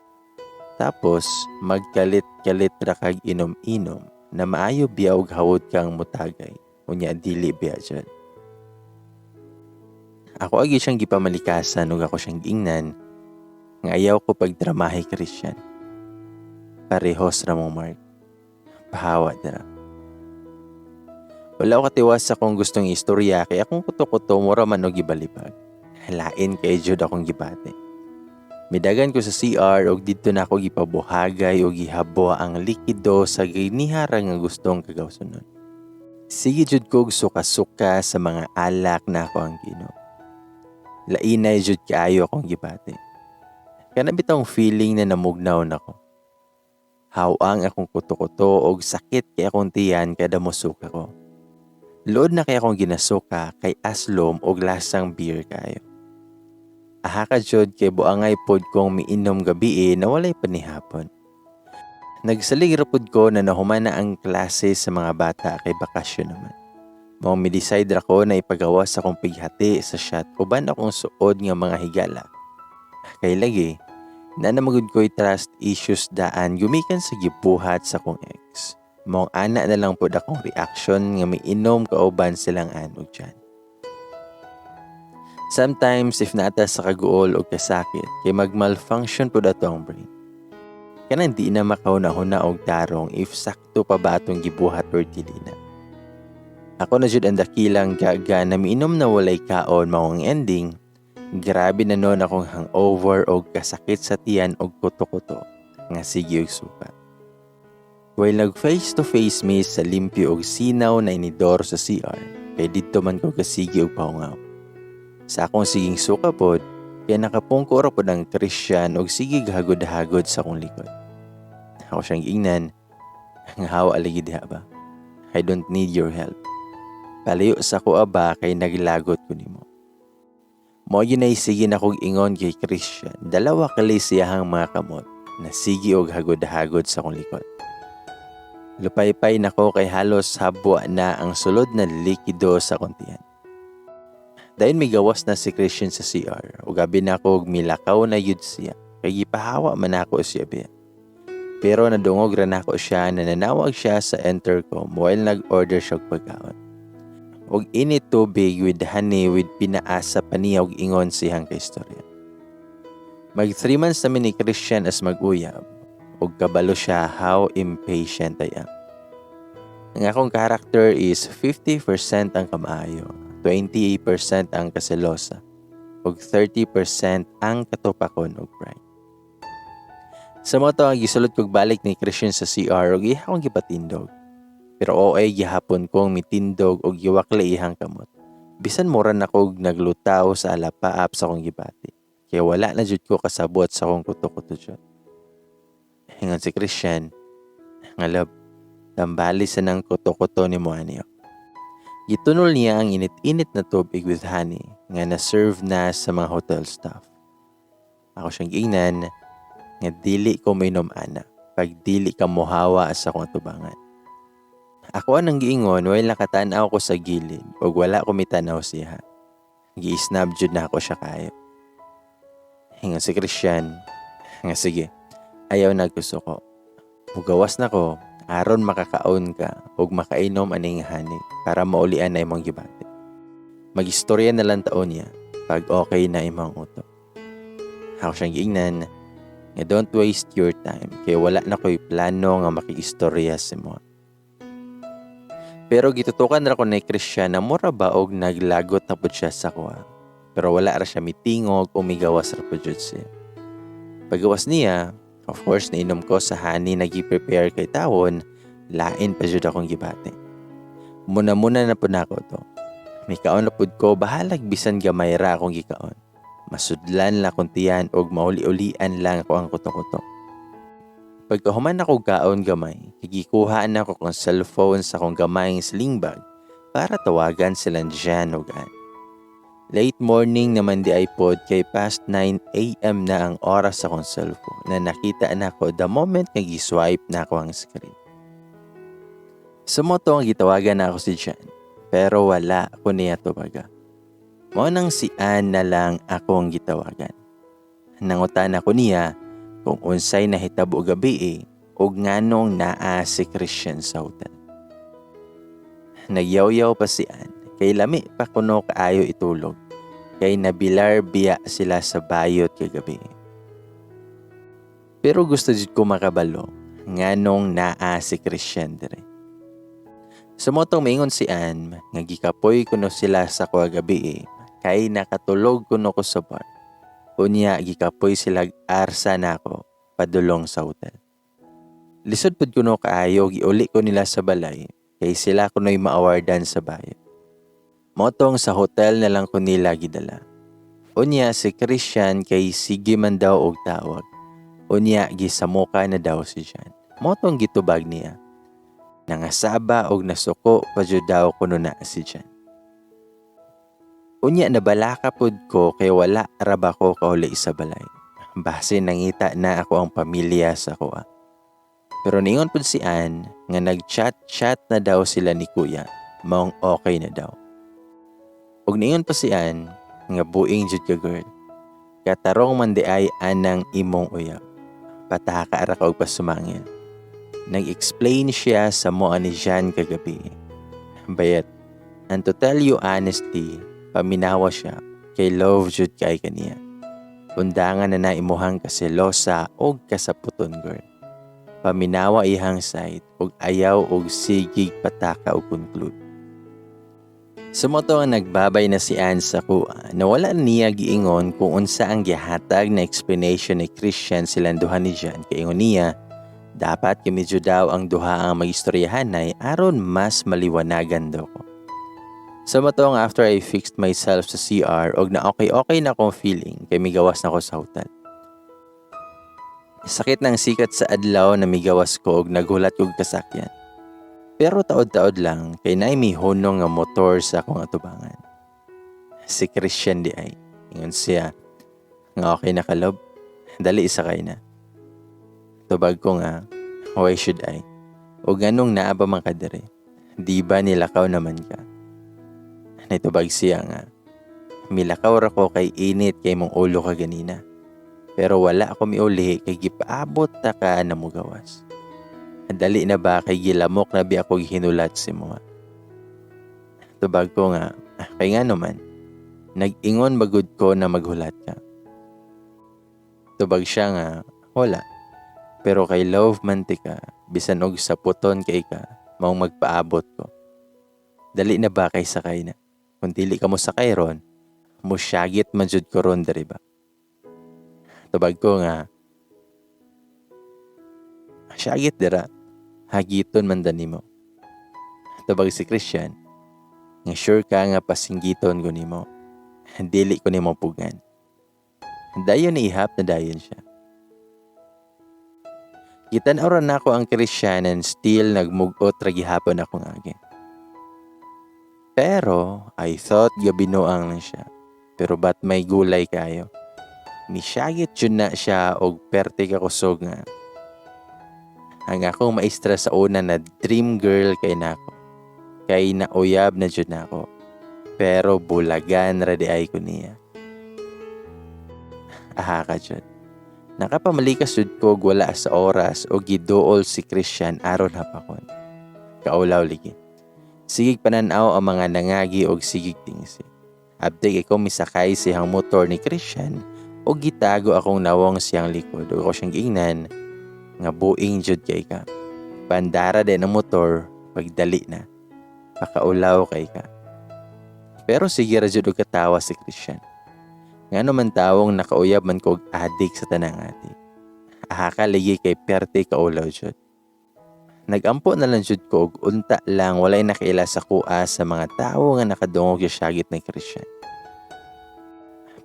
Tapos magkalit-kalit ra kag inom-inom na maayo biya og hawod kang mutagay, unya dili biya jud." Ako agi siyang gipamalikasan ug ako siyang giingnan nga ayaw ko pagdramahe, Christian. Parehos ra mo Mark. Pahawa dira. Wala ko katiwas sa akong gustong istorya kay akong kuto-kuto mura man og gibalibag. Lain kay jud akong gibati. Midagan ko sa CR og didto na ako gipabuhagay og gihabo ang likido sa ginihara nga gustong kagawsunon. Sige jud kog suka-suka sa mga alak na ako ang giinom. Lainay jud kaayo akong gibati. Kana bitawng feeling na namugnaw nako. Hawang akong kuto-kuto og sakit kay akong tiyan kada mosuka ko. Luod na kay akong ginasuka kay aslom og lasang beer kayo. Aha ka jud kay buangay pod kong miinom gabi na walay panihapon. Nagsalig ra pod ko na nahuman na ang klase sa mga bata kay bakasyon naman. Mao mi-decide ra ko na ipagawas akong pighati sa shot uban akong suod nga mga higala. Kay lagi, na namagud ko'y trust issues daan gumikan sa gibuhat sa akong ex. Maong ana na lang pod akong reaction nga miinom kauban silang anog dyan. Sometimes if naata sa kaguol o kasakit kay mag-malfunction pod ato ang brain. Kanang di na makahuna-huna og tarong if sakto pa ba atong gibuhat or dili na. Ako na jud ang dakilang gaga na miinom na walay kaon mao ang ending, Grabe na noon akong hangover og kasakit sa tiyan og kuto-kuto nga sige og suka. While nag face to face mi sa limpyo og sinaw na inidoro sa CR, kay didto man ko kasigi og pahungaw. Sa akong siging suka pod, kay nakapungko ra pod ang Christian og sige hagod-hagod sa akong likod. Ako siyang giingnan nga hawa lagi diha ba. I don't need your help. Palayo sa ko ba kay naglagot ko nimo. Mao gyud nay sige na kog ingon kay Christian. Dalawa kali siyahang mga kamot na sige og hagod-hagod sa akong likod. Lupaypay nako kay halos habwa na ang sulod na likido sa akong tiyan. Dayon migawas na si Christian sa CR ug abi nako og milakaw na yud siya kay gipahawa man nako siya biya. Pero nadungog ra nako siya na nanawag siya sa intercom while nag-order siya og pagkaon. Og init tubig with honey with pinaasa pa niya og ingon siyang kaistorya. Mag 3 months namin ni Christian as mag-uyab ug kabalo siya how impatient I am. Ang akong character is 50% ang kamaayo, 20% ang kaselosa, ug 30% ang katupakon og pride. Sa mao to ang gisulod kog balik ni Christian sa CR ug iya akong gipatindog. Pero OA gihapon kong mitindog og giwakli ihang kamot. Bisan mura na kog naglutaw sa alapaap sa akong gibati. Kaya wala na jud ko kasabot sa akong kuto-kuto jud. Ingon si Christian, nga love, tambali sa nang kuto-kuto ni mo aniyo. Gitunol niya ang init-init na tubig with honey nga na-serve na sa mga hotel staff. Ako siyang giingnan nga dili ko mainom ana pag dili ka mohawa sa akong atubangan. Ako anang giingon while nakatan-aw ko sa gilid ug wala ko mitanaw siya. Gi-snub jud na ako siya kayo. Ingon si Christian nga sige, ayaw nagkusuko. Mugawas na ko aron makakaon ka ug makainom aning honey para maulian na imong gibati. Magistorya na lang taon niya pag okay na imong utok. Ako siyang giingnan nga don't waste your time kay wala na ko'y plano nga makiistorya sa mo. Pero gitutukan ra ko ni Christian na mura ba og naglagot na pud siya sa kuha. Pero wala ra siya mitingog o migawas ra pud jud siya. Pagawas niya, of course, nainom ko sa honey na gi-prepare kay tawon, lain pa jud akong gibati. Muna-muna na pud nako to. Mikaon na pud ko bahalag bisan gamay ra akong gikaon. Masudlan lang akong tiyan og mauli-ulian lang ako ang kuto-kuto. Pagkahuman ako kaon gamay, gikuhaan ako kong cellphone sa akong gamayng sling bag para tawagan silang Jan ug Ann. Late morning naman di ay pod kay past 9 a.m. na ang oras sa akong cellphone na nakita na ako the moment nga gi-swipe na ako ang screen. Sa mao to ang gitawagan na ako si Jan, pero wala ko niya tubaga. Mao nang si Ann na lang akong gitawagan. Nangutan ako niya kung unsay nahitabo gabi eh, ug nganong naa si Christian sa hotel. Nagyaw-yaw pa si Ann, kay lami pa kuno kaayo itulog, kay nabilar biya sila sa bayot kagabi. Pero gusto jud ko makabalo nganong naa si Christian dire. Sa mao tong maingon si Ann nga gikapoy kuno sila sa kuha gabi eh, kay nakatulog kuno ko sa bar. Unya gikapoy sila arsa nako padulong sa hotel. Lisod pud kuno kaayo giuli ko nila sa balay kay sila kuno'y maawardan sa bayo. Mao tong sa hotel na lang ko nila gidala. Unya si Christian kay sige man daw og tawag. Unya gisamuka na daw si Jan. Mao tong gitubag niya. Nangasaba og nasuko pa jud daw kuno na si Jan. Unya nabalaka pud ko kay wala ra ba ko kauli sa balay. Base nangita na ako ang pamilya sa kuha. Pero ningon pud si Ann nga nag-chat-chat na daw sila ni kuya, maong okay na daw. Ug ningon pa si Ann nga buing jud ka girl. Katarong man di ay anang imong uyab. Pataka ra ka og pasumangil. Nag-explain siya sa moa ni Jan kagabi. Bayet, and to tell you honestly, paminawa siya kay love jud kay kaniya. Undangan na na imuhang kaselosa og kasaputon girl. Paminawa ihang side og ayaw og sigig pataka og conclude. Sa mao to nga nagbabay na si Ann sa akoa na wala niya giingon kung unsa ang gihatag na explanation ni Christian silang duha ni John, kay ingon niya dapat kay medyo daw ang duha ang magistoryahanay aron mas maliwanagan daw ko. Sa mao to nga after I fixed myself sa CR og na okay-okay na akong feeling kay migawas na ko sa hotel. Sakit ng sikat sa adlaw na migawas ko og naghulat kog kasakyan. Pero taod-taod lang kay naay mihunong nga motor sa akong atubangan. Si Christian diay. Ingon siya nga, "Okay na ka, love? Dali, sakay na." Tubag ko nga, "Why should I? O ganong naa pa man ka diri? Di ba nilakaw naman ka?" Nitubag siya nga, "Milakaw ra ko kay init kay mong ulo ka ganina. Pero wala ako miuli kay gipaabot ta ka na mugawas. Dali na ba kay gilamok na bi ako hinulat sa imo?" Tubag ko nga, "Kay nga naman, nag-ingon bagud ko na maghulat ka?" Tubag siya nga, "Wala. Pero kay love man tika, bisan og sa puton kay ka, maong magpaabot ko. Dali na ba kay sakay na. Kung dili ka mo sakay ron, musyagit man jud ko ron diri ba?" Tubag ko nga, "Syagit dira, hagiton man da nimo." Tubag si Christian nga, "Sure ka nga pasinggiton ko nimo? Dili ko nimo pugan." Dayon ihap na dayon siya. Gitan-aw ra nako ang Christian and still nagmugot ra gihapon akong agi. Pero I thought gabinuang lang siya. Pero ba't may gulay kayo? Misyagit jud na siya og perte ka kusog nga ang akong maestra sa una na dream girl kay nako. Kay nauyab na jud nako. Pero bulagan ra diay ko niya. Aha ka jud. Nakapamalikas jud ko og wala sa oras o giduol si Christian aron hapakon. Kaulaw ligi. Sigig pananaw ang mga nangagi og sigig tingsi. Abdi kay ko misakay siyang motor ni Christian o gitago akong nawong siyang likod o ako siyang giingnan nga, "Buing jud kay ka. Pandara din ang motor pagdali na. Pakaulaw kay ka." Pero sige ra jud og katawa si Christian. Ngano man tawong nakauyab man ko og adik sa tanang ati. Aha ka ligi kay perte kaulaw jud. Nagampo na lang jud ko og unta lang walay nakaila sa akoa sa mga tawo nga nakadungog sa syagit ni Christian.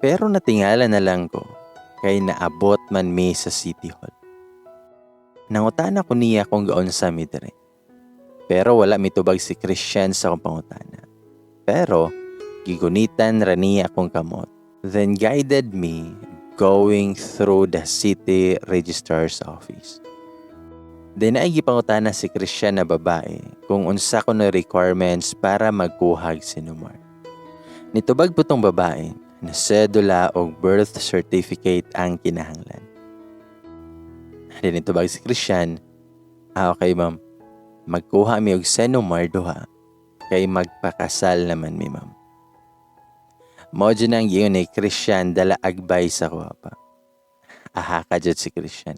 Pero natingala na lang ko kay naabot man mi sa City Hall. Nangutana ko niya kung gaunsa mi diri. Pero wala mitubag si Christian sa akong pangutana. Pero gigunitan ra niya akong kamot. Then guided me going through the city registrar's office. Then ay gipangutana si Christian na babae kung unsa kuno requirements para magkuhag CENOMAR. Nitubag po tong babae na sedula o birth certificate ang kinahanglan. Then nitubag si Christian, "Ah, okay, ma'am. Magkuha mi og CENOMAR duha kay magpakasal naman mi, ma'am." Mao jud ang giingon ni Christian dala agbay sa kuha pa. Aha ka jud si Christian.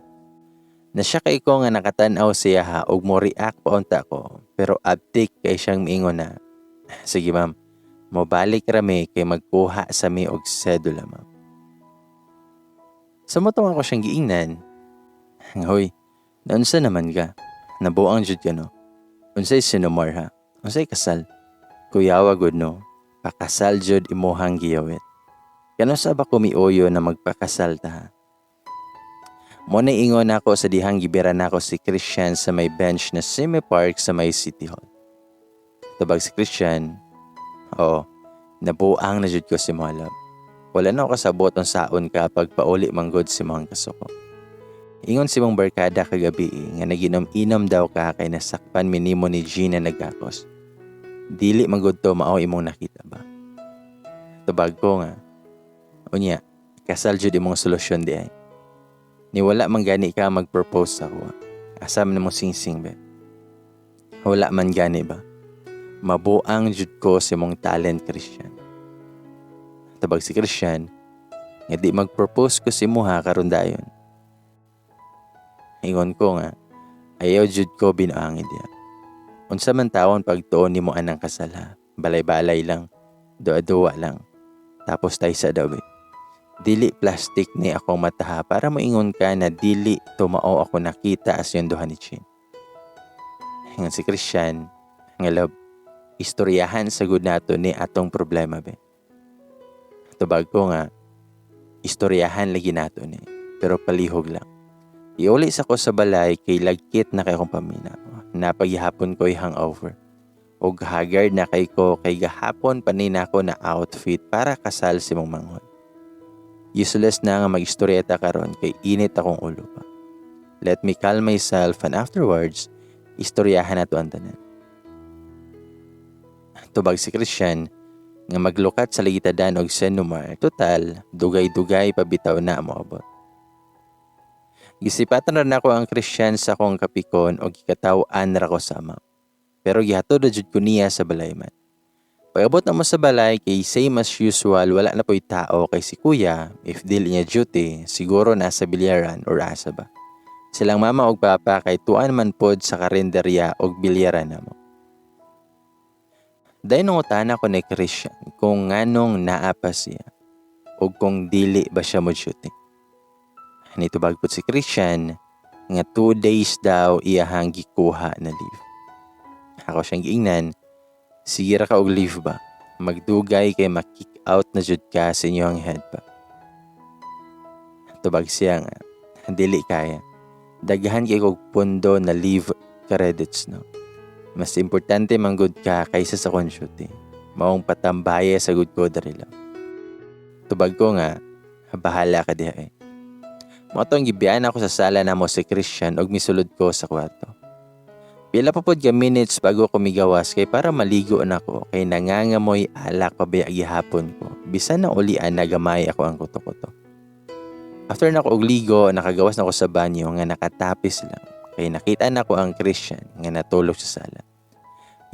Nasya kay ko nga nakatan-aw siya ha og mo react pa unta ko, pero abtik kay siyang miingon na, "Sige, ma'am, mobalik ra mi kay magkuha sa mi og sedula, ma'am." Sa mao to ako siyang giingnan, "Hoy, naunsa naman ka? Nabuang jud ka, no? Unsay CENOMAR, ha? Unsay kasal? Kuyawa gud, no? Pakasal jud imuhang giyawit. Kano sa ba kumiuyo na magpakasal ta, ha?" Mo na ingon ako sa dihang gibira nako si Christian sa may bench na semi park sa may City Hall. Tubag si Christian, "Oo, nabuang na jud ko sa imo, love. Wala na ako kasabot unsaon ka pag pauli manggod sa imong kasuko. Ingon sa imong barkada kagabi nga naginom-inom daw ka kay nasakpan minimo ni Gina nagakos. Dili manggod to mao imong nakita ba?" Tubag ko nga, "Unya, kasal jud imong solusyon diay. Ni wala man gani ka mag-propose sa ako. Asa man mo singsing be? Wala man gani ba? Mabuang jud ko sa imong talent, Christian." Tubag si Christian, nga, "Di mag-propose ko sa imuha karon dayon." Ingon ko nga, "Ayaw jud ko binuangi diya. Unsa man tawon pagtuon nimo anang kasal, ha? Balay-balay lang. Duwa-duwa lang. Tapos tayo sa daw eh. Dili plastic ni akong mata ha para moingon ka na dili tumao ako nakita as yung duha ni Chin. Ingon si Christian, nga love, istoryahan sa gud nato ni atong problema be. Tubag ko nga, istoryahan lagi nato ni, pero palihog lang. Iuli sa ko sa balay kay lagkit na kay akong paminaw. Napagihapon ko'y hangover. Og haggard na kay ko kay gahapon pa ni nako na outfit para kasal si mong manghod. Useless na nga mag-istoryeta karon kay init akong ulo pa. Let me calm myself and afterwards, istoryahan nato ang tanan. Tubag si Christian nga maglukat sa ligitadan og Senomar, total, dugay-dugay pabitaw na moabot. Gisipatan ra nako ang Christian sa akong kapikon og gikataw-an ra ko sama. Pero gihatod ra jud ko niya sa balay man. Pag-abot na mo sa balay kay same as usual, wala na po'y tao kay si kuya, if dili niya duty, siguro nasa bilyaran or asa ba. Silang mama og papa kay tuan man pod sa karinderya og bilyaran namo. Dayon nangutana ko ni Christian kung nganong naa pa siya og kung dili ba siya mo duty. Nitubag pod si Christian nga 2 days daw iyahang gikuha na leave. Ako siyang giingnan, sige ra ka og leave ba? Magdugay kay ma-kick out na jud ka sa inyong head pa. Tubag siya nga, dili kaya. Daghan kay kog pundo na leave credits no. Mas importante man gud ka kaysa sa akong duty. Maong patambaye sa gud ko diri lang. Tubag ko nga, bahala ka diha eh. Mao tong gibiyaan ako sa sala namo si Christian og misulod ko sa kwarto. Pila pa pod ka minutes bago ko migawas kay para maligo na ko kay nangangamoy alak pa baya gihapon ko. Bisan na ulian na gamay ako ang kuto-kuto. After na ko og ligo, nakagawas na ko sa banyo nga nakatapis lang. Kay nakita na ko ang Christian nga natulog sa sala.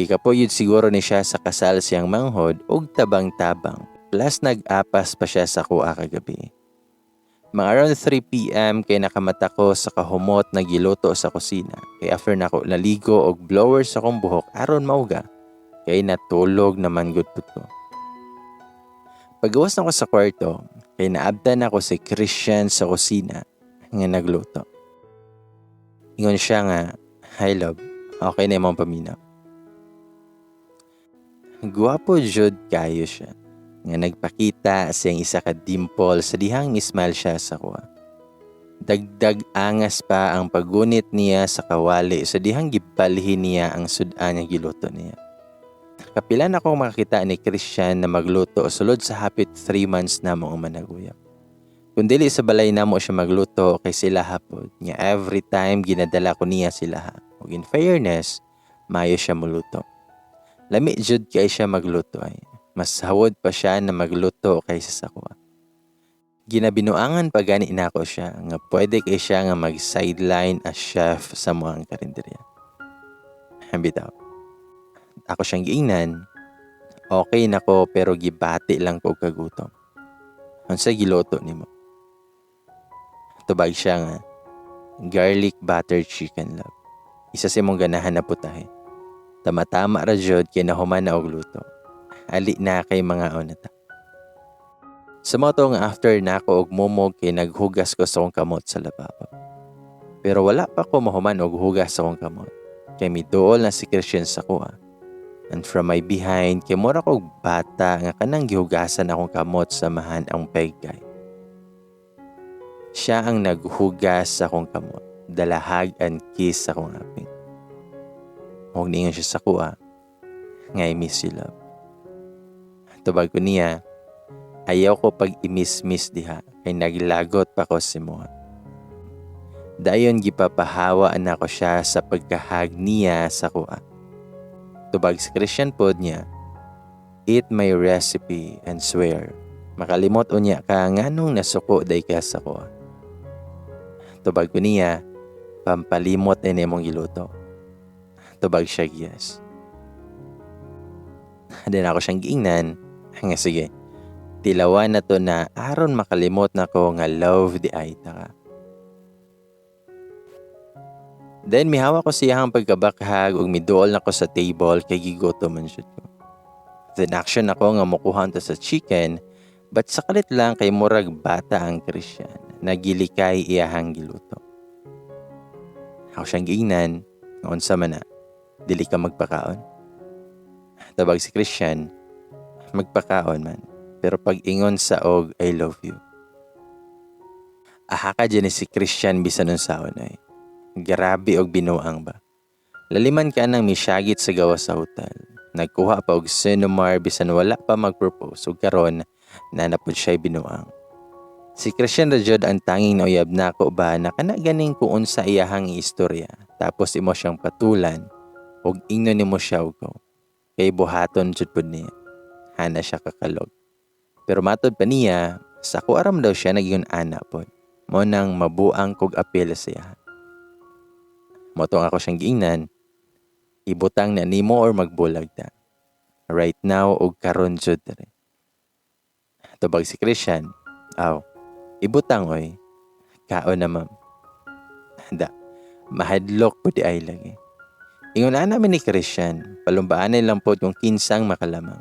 Gikapoy yun siguro ni siya sa kasal siyang manghod og tabang-tabang. Plus nag-apas pa siya sa kuha kagabi. Mga around 3 p.m. kay nakamata ko sa kahumot na giluto sa kusina. Kay after nako naligo og blower sa akong buhok aron mauga. Kay natulog naman gud pud ko. Pagawas na ko sa kwarto, kay naabtan ako si Christian sa kusina nga nagluto. Ingon siya nga, "Hi love, okay na imong paminaw." Guwapo jud kayo siya nga nagpakita siyang isa ka dimple sa dihang smile siya sa kuha. Dagdag angas pa ang paggunit niya sa kawali sa dihang gibalhin niya ang sudan nga giluto niya. Kapila na akong makakita ni Christian na magluto sulod sa hapit 3 months na mo managuyab. Kung dili sa balay namo siya magluto kay sila hapod, nga every time ginadala ko niya sila ha. Ug in fairness, maayo siya muluto. Lami jud kay siya magluto ay. Mas hawod pa siya na magluto kaysa sa kuha. Ginabinuangan pa gani nako siya nga pwede kay siya nga mag-sideline as chef sa muang karinderya. Bitaw. Ako siyang giingnan, okay na ko pero gibati lang ko og kagutom. Unsa giluto nimo? Tubag siya nga, "Garlic butter chicken, love. Isa sa imong ganahan na putahe. Tama-tama ra jud kay nahuman na og luto. Ali na kay mga na ta." Sa mao to nga after nako og mumog kay naghugas ko sa akong kamot sa lababo. Pero wala pa ko mahuman og hugas sa akong kamot. Kay miduol na si Christian sa kuha. And from my behind, kay mura kog bata nga kanang gihugasan akong kamot samahan ang pegkay. Siya ang naghugas sa akong kamot. Dala hug and kiss sa akong aping. Huwag niingon siya sa kuha nga I miss you, love. Tubag ko niya, ayaw ko pag imis-miss diha kay naglagot pa ko sa imuha. Dayon gipapahawa na ko siya sa pagka-hug niya sa kuha. Tubag si Christian pod niya, "Eat my recipe and swear. Makalimot unya ka nganong nasuko day ka sa kuha." Tubag ko niya, pampalimot na imong giluto. Tubag siya, yes. Then ako siyang giingnan, nga sige, tilawan na to na aron makalimot na ko nga love di ay ta ka. Then mihawa ko siyang pagkabakhag ug miduol na ko sa table kay gigutom man jud ko. Then action ako nga mukuha ta sa chicken, but sa kalit lang kay murag bata ang Christian, nagilikay iyahang giluto. Ako siyang giingnan, nga unsa man na, dili ka magpakaon? Tabag si Christian, magpakaon man, pero pag ingon sa og "I love you." Aha ka dyan ni si Christian bisan unsaon ay. Grabe og binuang ba. Laliman ka nang misyagit sa gawas sa hotel. Nagkuha pa og Cenomar bisan wala pa mag-propose ug karon na napud siya'y binuang. Si Christian ra jud ang tanging nauyab nako ba na kana ganing kung unsa iyahang istorya tapos imo siyang patulan ug ingnon nimo siya og go. Kay buhaton jud pud niya. Hana siya kakalog. Pero matod pa niya, sa ako aram daw siya nagingon ana pod. Mo nang mabuang kog apil siya. Motong ako siyang giingnan, ibutang na nimo or magbulag ta. Right now og karon jud diri. Tubag si Christian, aw, ibutang oy, kaon na, ma'am. Da, mahadlok po di ay lagi. Ingon na namin ni Christian, palumbaan lang po kung kinsang makalamang.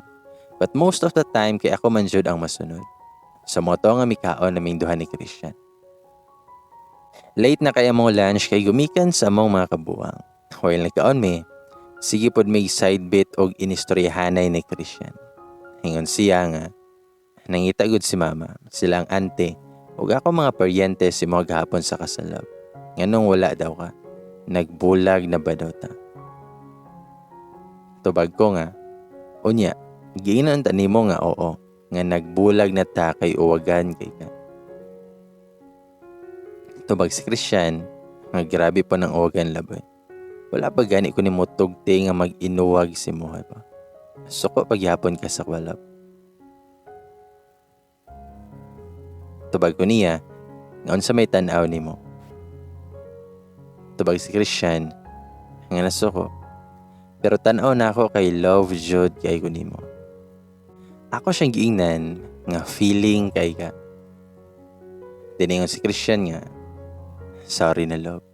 But most of the time kay ako man jud ang masunod. Sa moto nga mikaon naming duha ni Christian. Late na kay among lunch kay gumikan sa among mga kabuang. While nagkaon mi, sige pod may side bit og inistoryahanay ni Christian. Ingon siya nga, nangita gud si mama, silang ante, ug ako mga paryente si mga gahapon sa kasalab. Nganong wala daw ka? Nagbulag na ba daw ta? Tubag ko nga, unya, giinan ta nimo nga oo, nga nagbulag na ta kay uwagan kay ka. Tubag si Christian, nga grabe pa ng uwagan, laboy. Wala pa gani ko nimo tugti nga mag-inuwag si Muhay pa. Suko pagyapon ka sa kwalap. Tubag ko niya, nga unsa may tan-aw nimo. Tubag si Christian, nga nasuko. Pero tan-aw na ako kay love jud kay ko nimo. Ako siyang giingnan nga feeling kay ka. Diningon si Christian nga, sorry na, love.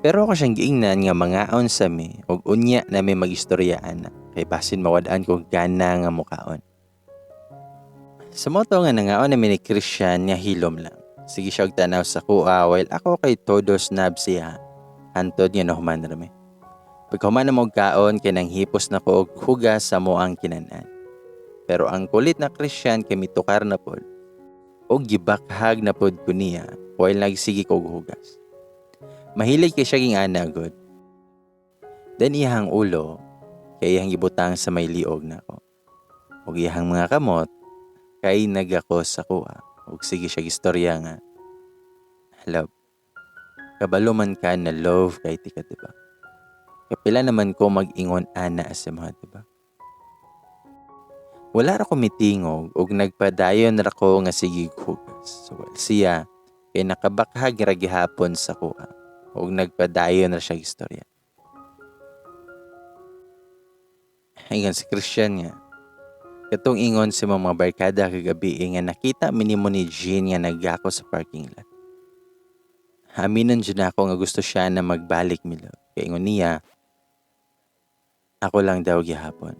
Pero ako siyang giingnan nga mangaon sa mi ug unya na mi magistoryaan na kay basin mawad-an ko gana nga mukaon. Sa moto nga nangaon nami ni Christian nga hilom lang. Sige siya og tanaw sa kuha while ako kay todo snap siya. Hantod nga nahuman rami. Paghuman na mo kaon kay nang hipos na ko og hugas sa mo ang kinanan. Pero ang kulit na Christian kay mitukar na pod. Og gibakhag na pod ko niya while nagsige ko og hugas. Mahilig kay siya ging ana god. Then iyahang ulo kay iyang gibutang sa may liog nako. Ug iyahang mga kamot kay nagako sa kuha. Ug sige siya istorya nga, love, kabalo man ka na love kay tika, diba? Kapila naman ko mag-ingon ana sa mga, diba? Wala ra ko mitingog ug nagpadayon ra ko nga sige hugas. So, well, siya kay nakabakhag ra gihapon sa kuha ug nagpadayon ra siya istorya. Ingon si Christian nga, katong ingon sa mga barkada kagabi nga nakita minimo ni Jean nga nagako sa parking lot. Aminon jud ako nga gusto siya na magbalik mi, love. Kay ingon niya, ako lang daw gihapon.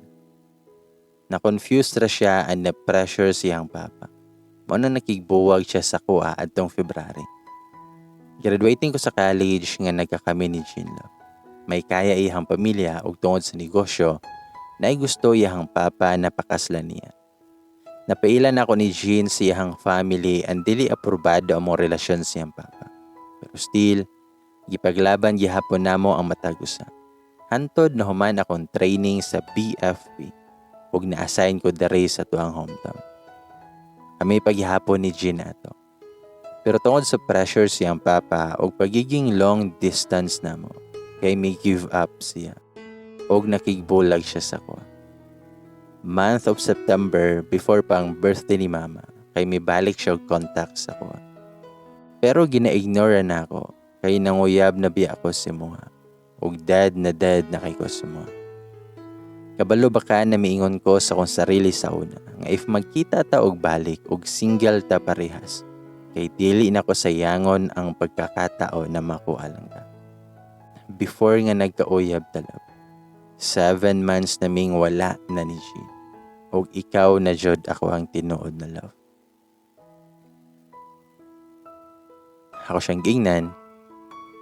Na-confused ra siya and na-pressure siyang papa. Mao na nakigbuwag siya sa kuha adtong February. Graduating ko sa college nga nagkakami ni Jean, love. May kaya iyang pamilya ug tungod sa negosyo, naay gusto iyang papa na pakaslan niya. Napailan ako ni Jean sa iyang family and dili aprobado among relasyon sa iyang papa. Pero still, gipaglaban gihapon namo ang matag usa. Hantod na human akong training sa BFP ug na-assign ko diri sa tuang hometown. Kami paghihapon ni Jean ato. Pero tungod sa pressure siyang papa ug pagiging long distance namo, kay may give up siya ug nakigbulag siya sa kuha. Month of September, before pa ang birthday ni mama, kay may balik siya og contact sa kuha. Pero gina-ignore na ako kay nanguyab na biya ako si muha. Ug dead na dead na kay ko sa muha. Kabalo ba ka na miingon ko sa akong sarili sa una nga if magkita ta og balik og single ta parehas, kay dili na ko sayangon ang pagkakatao na makuha lang ka. Before nga nagkauyab talab, 7 months na ming wala na ni Jean. Og ikaw na jud ako ang tinuod na love. Ako siyang gingnan,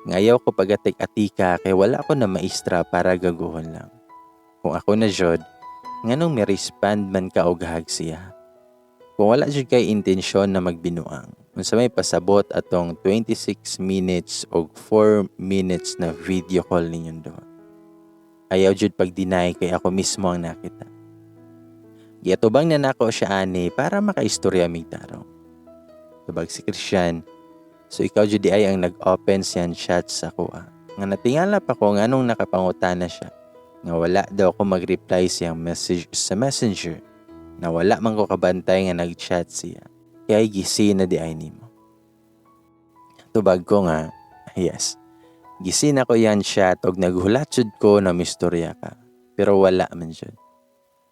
ngayaw ko pagatik-atika kay wala ko na maestra para gaguhon lang. Kung ako na jud, nganong may respond man ka og hag siya? Kung wala jud kay intensyon na magbinuang, unsa may pasabot atong 26 minutes og 4 minutes na video call ninyong duha? Ayaw jud pag-deny kay ako mismo ang nakita. Giatubang na nako siya ani para makaistorya mig tarong. Tubag si Christian, so ikaw jud di ay ang nag-open siyang chat sa kuha. Nga natingala pa ko nganong nakapangutana siya. Nga wala daw ako mag-reply siyang message sa Messenger. Na wala man ko kabantay nga nag-chat siya. Kaya gisi na di ay nimo. Tubag ko nga, yes. Gisi na ko yan chat og naghulat jud ko na mistorya ka. Pero wala man jud.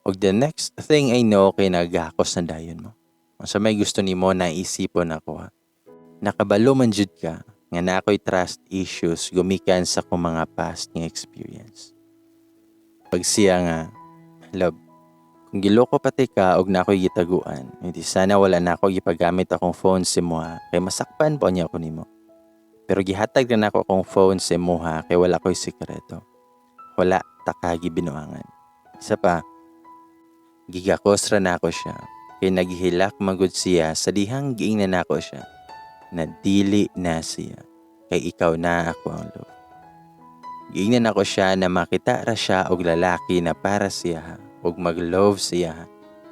Og the next thing I know kay naghakos na dayon mo. Sa may gusto nimo na isipon ako ha. Nakabalo man jud ka nga na ako'y trust issues gumikan sa akong mga past nga experience. Pag siya nga, love, kung giloko pati ka og na ako'y gitaguan, hindi sana wala na ako gipagamit akong phone sa imuha kay masakpan po niya ako nimo. Pero gihatag na nako akong phone sa imuha kay wala ko'y sikreto. Wala ta ka gibinuangan. Isa pa, gigakos ra nako siya kay naghihilak magud siya sa dihang giingnan nako siya na dili na siya kay ikaw na ako ang love. Giingnan nako siya na makita ra siya og lalaki na para siya og mag-love siya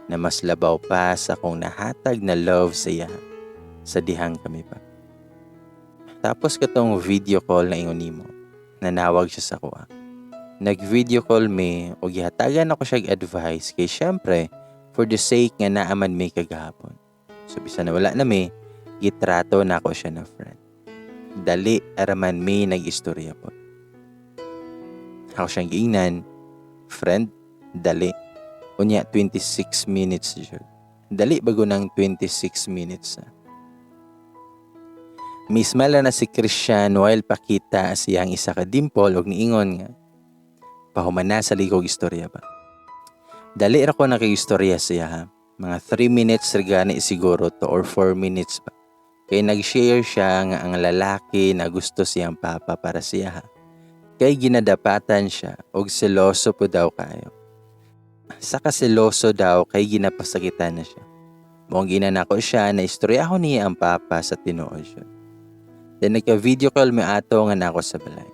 na mas labaw pa sa akong nahatag na love siya sa dihang kami pa. Tapos katong video call na ingon nimo, nanawag siya sa kuha. Nag-video call me og gihatagan ako siya advice kay syempre for the sake nga naaman mi kagahapon. So bisan na wala na mi, gitrato na ako siya na friend. Dali araman mi nag-istorya po. Ako siyang giingnan, friend, dali. Unya 26 minutes jud. Dali bago ng 26 minutes na. Mismala na si Christian while pakita siyang isa ka dimple og niingon nga pahuman na sa ligog istorya ba. Dali ra ko nakiistorya siya ha. Mga 3 minutes ra gani siguro to or 4 minutes ba. Kay nag-share siya nga ang lalaki na gusto siyang papa para siya ha. Kay ginadapatan siya og seloso po daw kayo. Sa kaseloso daw kay ginapasakitan na siya. Mong ginanako siya na istorya ko niya ang papa sa tinuod siya. Then nagka-video call mi ato nga nako sa balay.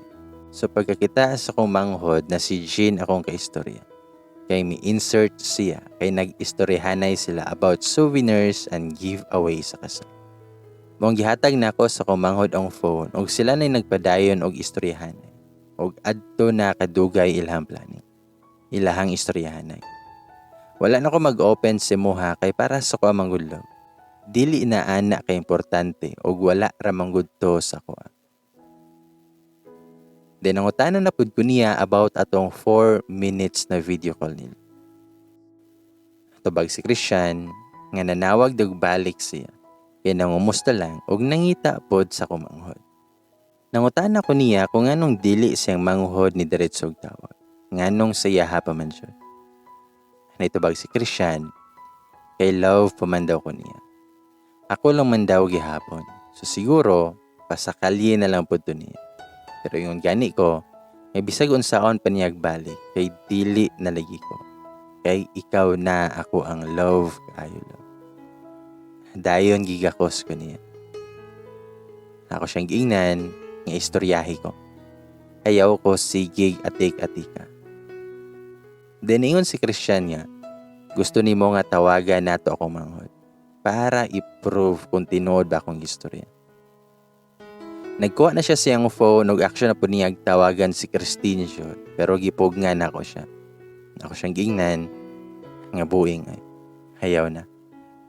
So pagkakita sa akong manghod na si Jean akong kaistorya. Kay mi insert siya kay nag-istoryahanay sila about souvenirs and giveaway sa kasal. Mong gihatag nako sa akong manghod ang phone og sila nay nagpadayon og istoryahanay. Og adto na kadugay ilahang planning. Ilahang istoryahanay. Wala na ko mag-open sa imuha kay para sa ko manggud love. Dili na ana kay importante og wala ra manggud to sa kuha. Then nangutana na pud ko niya about atong 4 minutes na video call nila. Tubag si Christian nga nanawag dog balik siya. Kay nangumusta lang og nangita pod sa kumanghod. Nangutana ko niya kung anong dili siyang manguhod ni diretso og tawag. Nganong sayaha pa man siya. Naitubag si Christian kay love pa man daw ko niya. Ako lang man daw gihapon. So siguro pasakalye na lang pud to niya. Pero ingon gani ko, may bisag unsaon pa niya balik kay dili na lagi ko. Kay ikaw na ako ang love kaayo love. Dayon gigakos ko niya. Ako siyang giingnan nga istoryahi ko. Ayaw ko sigig atik-atika. Then ingon si Christian nga, gusto nimo nga tawagan nato akong manghod para i-prove kung tinuod ba akong istorya. Nagkuha na siya siyang phone ug action na po niya tawagan si Christine siya, pero gipugnan nako siya. Ako siyang giingnan nga buing ay hayaw na.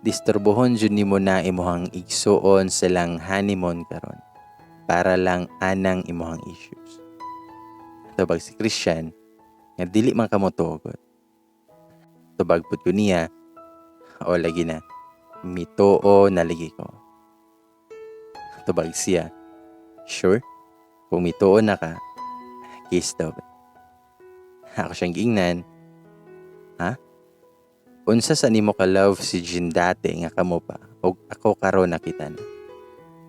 Disturbohon jud nimo na imuhang igsuon silang honeymoon karon para lang anang imuhang issues. Tubag si Christian nga dili man kamo tugot. Tubag pud ko niya, o lagi na, mituo na lagi ko. Tubag siya, sure? Kung mituo na ka, kiss daw. Ako siyang giingnan, ha? Unsa sa nimo ka love si Jean dati nga kamo pa ug ako karon nakita na?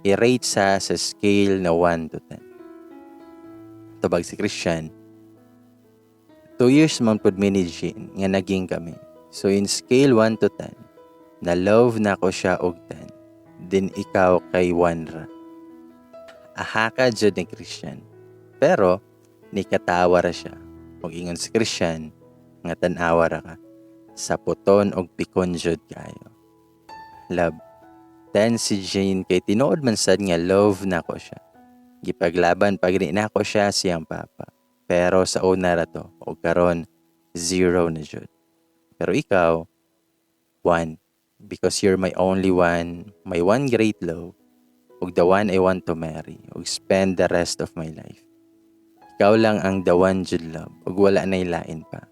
I-rate sa scale na 1 to 10. Tubag si Christian, 2 years man pud mi ni Jean nga naging kami. So in scale 1 to 10, na love na ko siya og 10. Din ikaw kay 1 ra. Ahaka jud ni Christian. Pero nikatawa ra siya. Ug ingon si Christian nga tan-awa ra ka. Sa puton og pikon jud kayo. Love, 10 si Jane kay tinuod man sad nga love nako siya. Gipaglaban pag nako siya siyang papa. Pero sa una ra to, og karon 0 na jud. Pero ikaw, 1. Because you're my only one, my one great love, ug the one I want to marry, ug spend the rest of my life. Ikaw lang ang the one jud, love, ug wala na'y lain pa.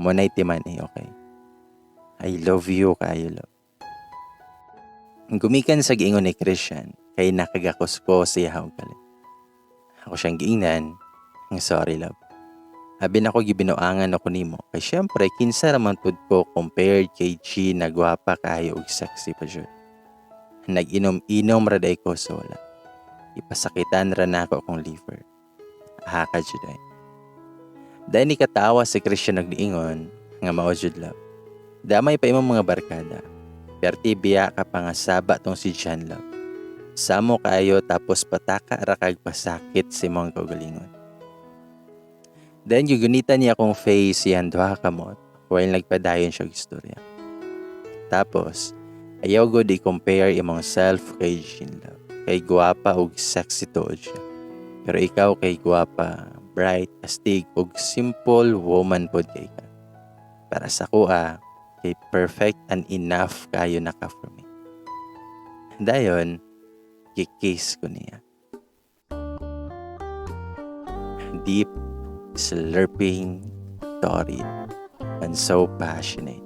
Mao na'y timan-i, okay? I love you kayo, love. Gumikan sa giingon ni Christian, kay nakagakos ko sa iyang kalit. Ako siyang giingnan, ang "Sorry, love. Abi nako gibinuangan ako nimo kay syempre kinsa ra man pud ko compared kay G na gwapa kaayo ug sexy pa jud. Nag-inom-inom ra day ko sa wala. Ipasakitan ra nako akong liver. Ahaka jud ay." Dahil ni katawa si Christian, nagniingon nga, "Mao jud, love. Damay pa imong mga barkada. Perti biya ka pa nga saba tong si John, love. Samo kaayo tapos pataka ra kag pasakit sa imong kaugalingon." Then gigunitan niya akong face iyang duha ka kamot while nagpadayon siya og istorya. "Tapos, ayaw gud i-compare imong self kay Jean, love. Kay guwapa ug sexy tuod siya. Pero ikaw kay guwapa, bright, astig ug simple woman pod kay ka. Para sa akoa, kay perfect and enough kayo na ka for me." Dayon, gikiss ko niya. Deep, slurping, torrid, and so passionate.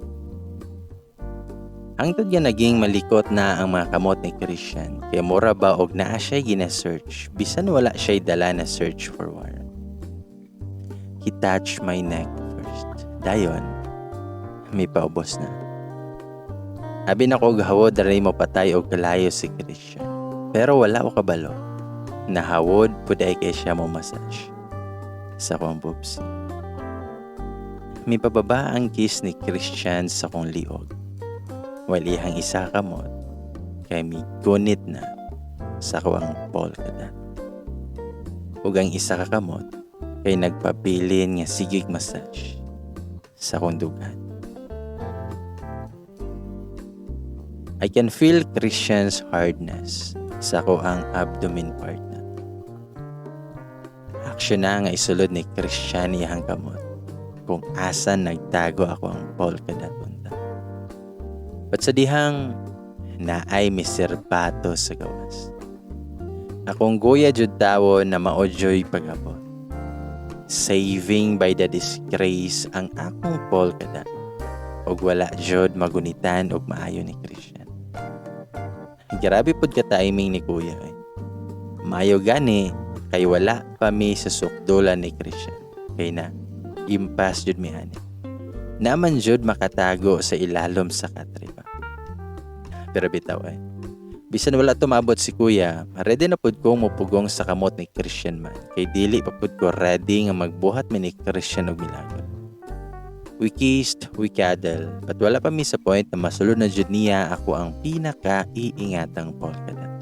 Hangtod nga naging malikot na ang mga kamot ni Christian kay mura ba og naa siya'y gina-search bisan wala siya'y dala na search for warrant. He touched my neck first. Dayon, may paubos na. Abi nako og hawod ra mo patay og kalayo si Christian. Pero wala ko kabalo. Nahawod pud ay kay siya mo massage sa akong boobs. May pababa ang kiss ni Christian sa akong liog. While iyang isa kamot kay mi gunit na sa akong polka dot. Ug ang isa ka kamot kay nagpabilin nga sigig massage sa akong dughan. I can feel Christian's hardness sa akoang abdomen part na. Action na nga isulod ni Christian iyang kamot kung asa nagtago akoang polka dot unta. But sa dihang naay miserbato sa gawas. Akong guya jud tawo na maodyoy pag-abot. Saving by the disgrace ang akong polka dot. Og wala jud magunitan og maayo ni Christian. Grabe pud ka timing ni kuya eh. Maayo gani kay wala pa mi sa sukdulan ni Christian. Kay na impas jud mi ani. Naman jud makatago sa ilalom sa katre ba. Pero bitaw ay. Bisan wala tumabot si kuya, ready na pud kong mupugong sa kamot ni Christian man. Kay dili pa pud ko ready nga magbuhat mi ni Christian og milagro. We kissed, we cuddle, but wala pa mi sa point na masulod na jud niya ako ang pinaka-iingatang polka dot.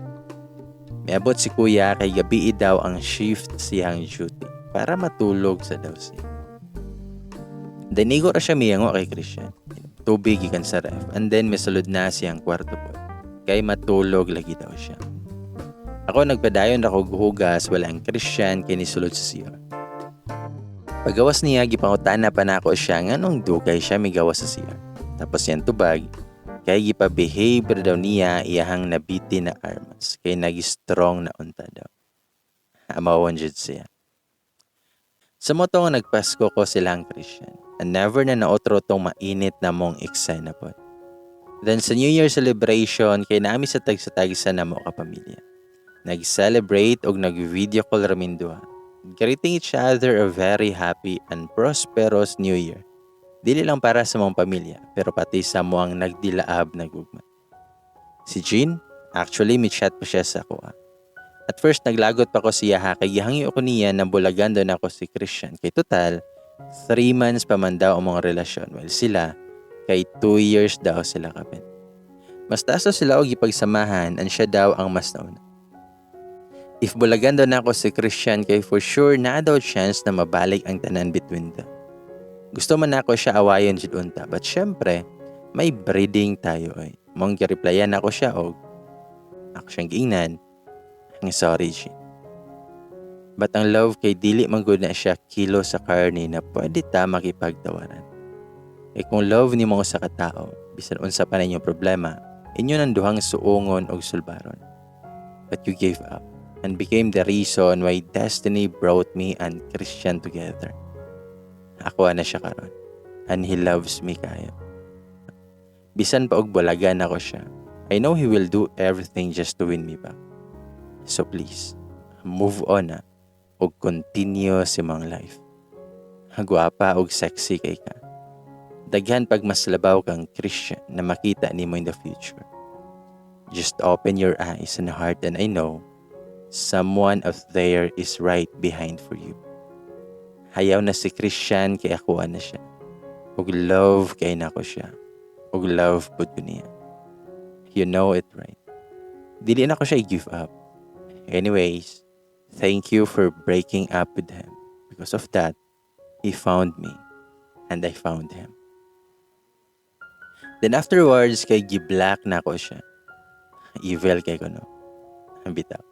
Miabot si kuya kay gabi daw ang shift siyang duty para matulog sa daw siya. Danigo ra siya miyango kay Christian. Tubig gikan sa ref and then misulod na siyang kwarto po. Kay matulog lagi daw siya. Ako nagpadayon ra kog hugas wala ang Christian kay nisulod sa CR. Pagawas niya, gipangutana pa nako siya nganong dugay siya migawas sa CR. Tapos yan tubag, kay gipa-behave ra daw niya iyahang nabiti na armas kay nagi-strong na unta daw. Amawon jud siya. Sa mao to nga nagpasko ko silang Christian. And never na naotro tong mainit na mong eksena pod. Then sa New Year celebration kay nami sa tagsa-tagsa na mo kapamilya. Nag-celebrate og nag-video call ramin duha. Greeting each other a very happy and prosperous New Year. Dili lang para sa among pamilya, pero pati sa among nagdilaab na gugma. Si Jean, actually mi-chat pa siya sa akoa. At first naglagot pa ko siya ha, kay gihangyo ko niya na bulagan daw nako si Christian. Kay total, 3 months pa man daw ang mga relasyon while sila kay 2 years daw sila kapin. Mas taas daw sila og gipagsamahan and siya daw ang mas nauna. If bulagan daw nako si Christian kay for sure naa daw chance na mabalik ang tanan between them. Gusto man nako siya awayon jud unta, but syempre may breeding tayo ay. Maong gi-replyan nako siya og ako siyang giingnan ang sorry, Jean. But ang love kay dili man gud na siya kilo sa karne na pwede ta makipagtawaran. Kay kung love nimo sa katao, bisan unsa pa na inyong problema, inyo nang duhang suungon og sulbaron. But you gave up and became the reason why destiny brought me and Christian together. Ako na siya karon and he loves me kayo. Bisan pa og bulagan ako siya, I know he will do everything just to win me back. So please, move on na og continue sa imong life. Gwapa og sexy kay ka. Daghan pag mas labaw kang Christian na makita nimo in the future. Just open your eyes and heart and I know someone out there is right behind for you. Hayaw na si Christian kay ako na siya. Ug love kay nako siya. Ug love pud ko niya. You know it, right? Dili na ko siya i-give up. Anyways, thank you for breaking up with him. Because of that, he found me and I found him. Then afterwards, kay gi-block na ko siya. Evil kay ko, no? Bitaw.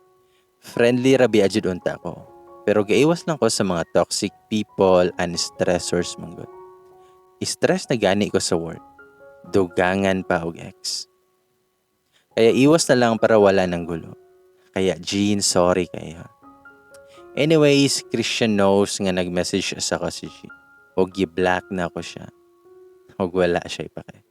Friendly ra biya jud unta ko. Pero gaiwas lang ko sa mga toxic people and stressors man gud. Stress na gani ko sa work. Dugangan pa og ex. Kaya iwas na lang para wala ng gulo. Kaya Jean, sorry kayo. Anyways, Christian knows nga nag-message sa ko si Jean. Og gi-block na ko siya. Og wala siya ipake.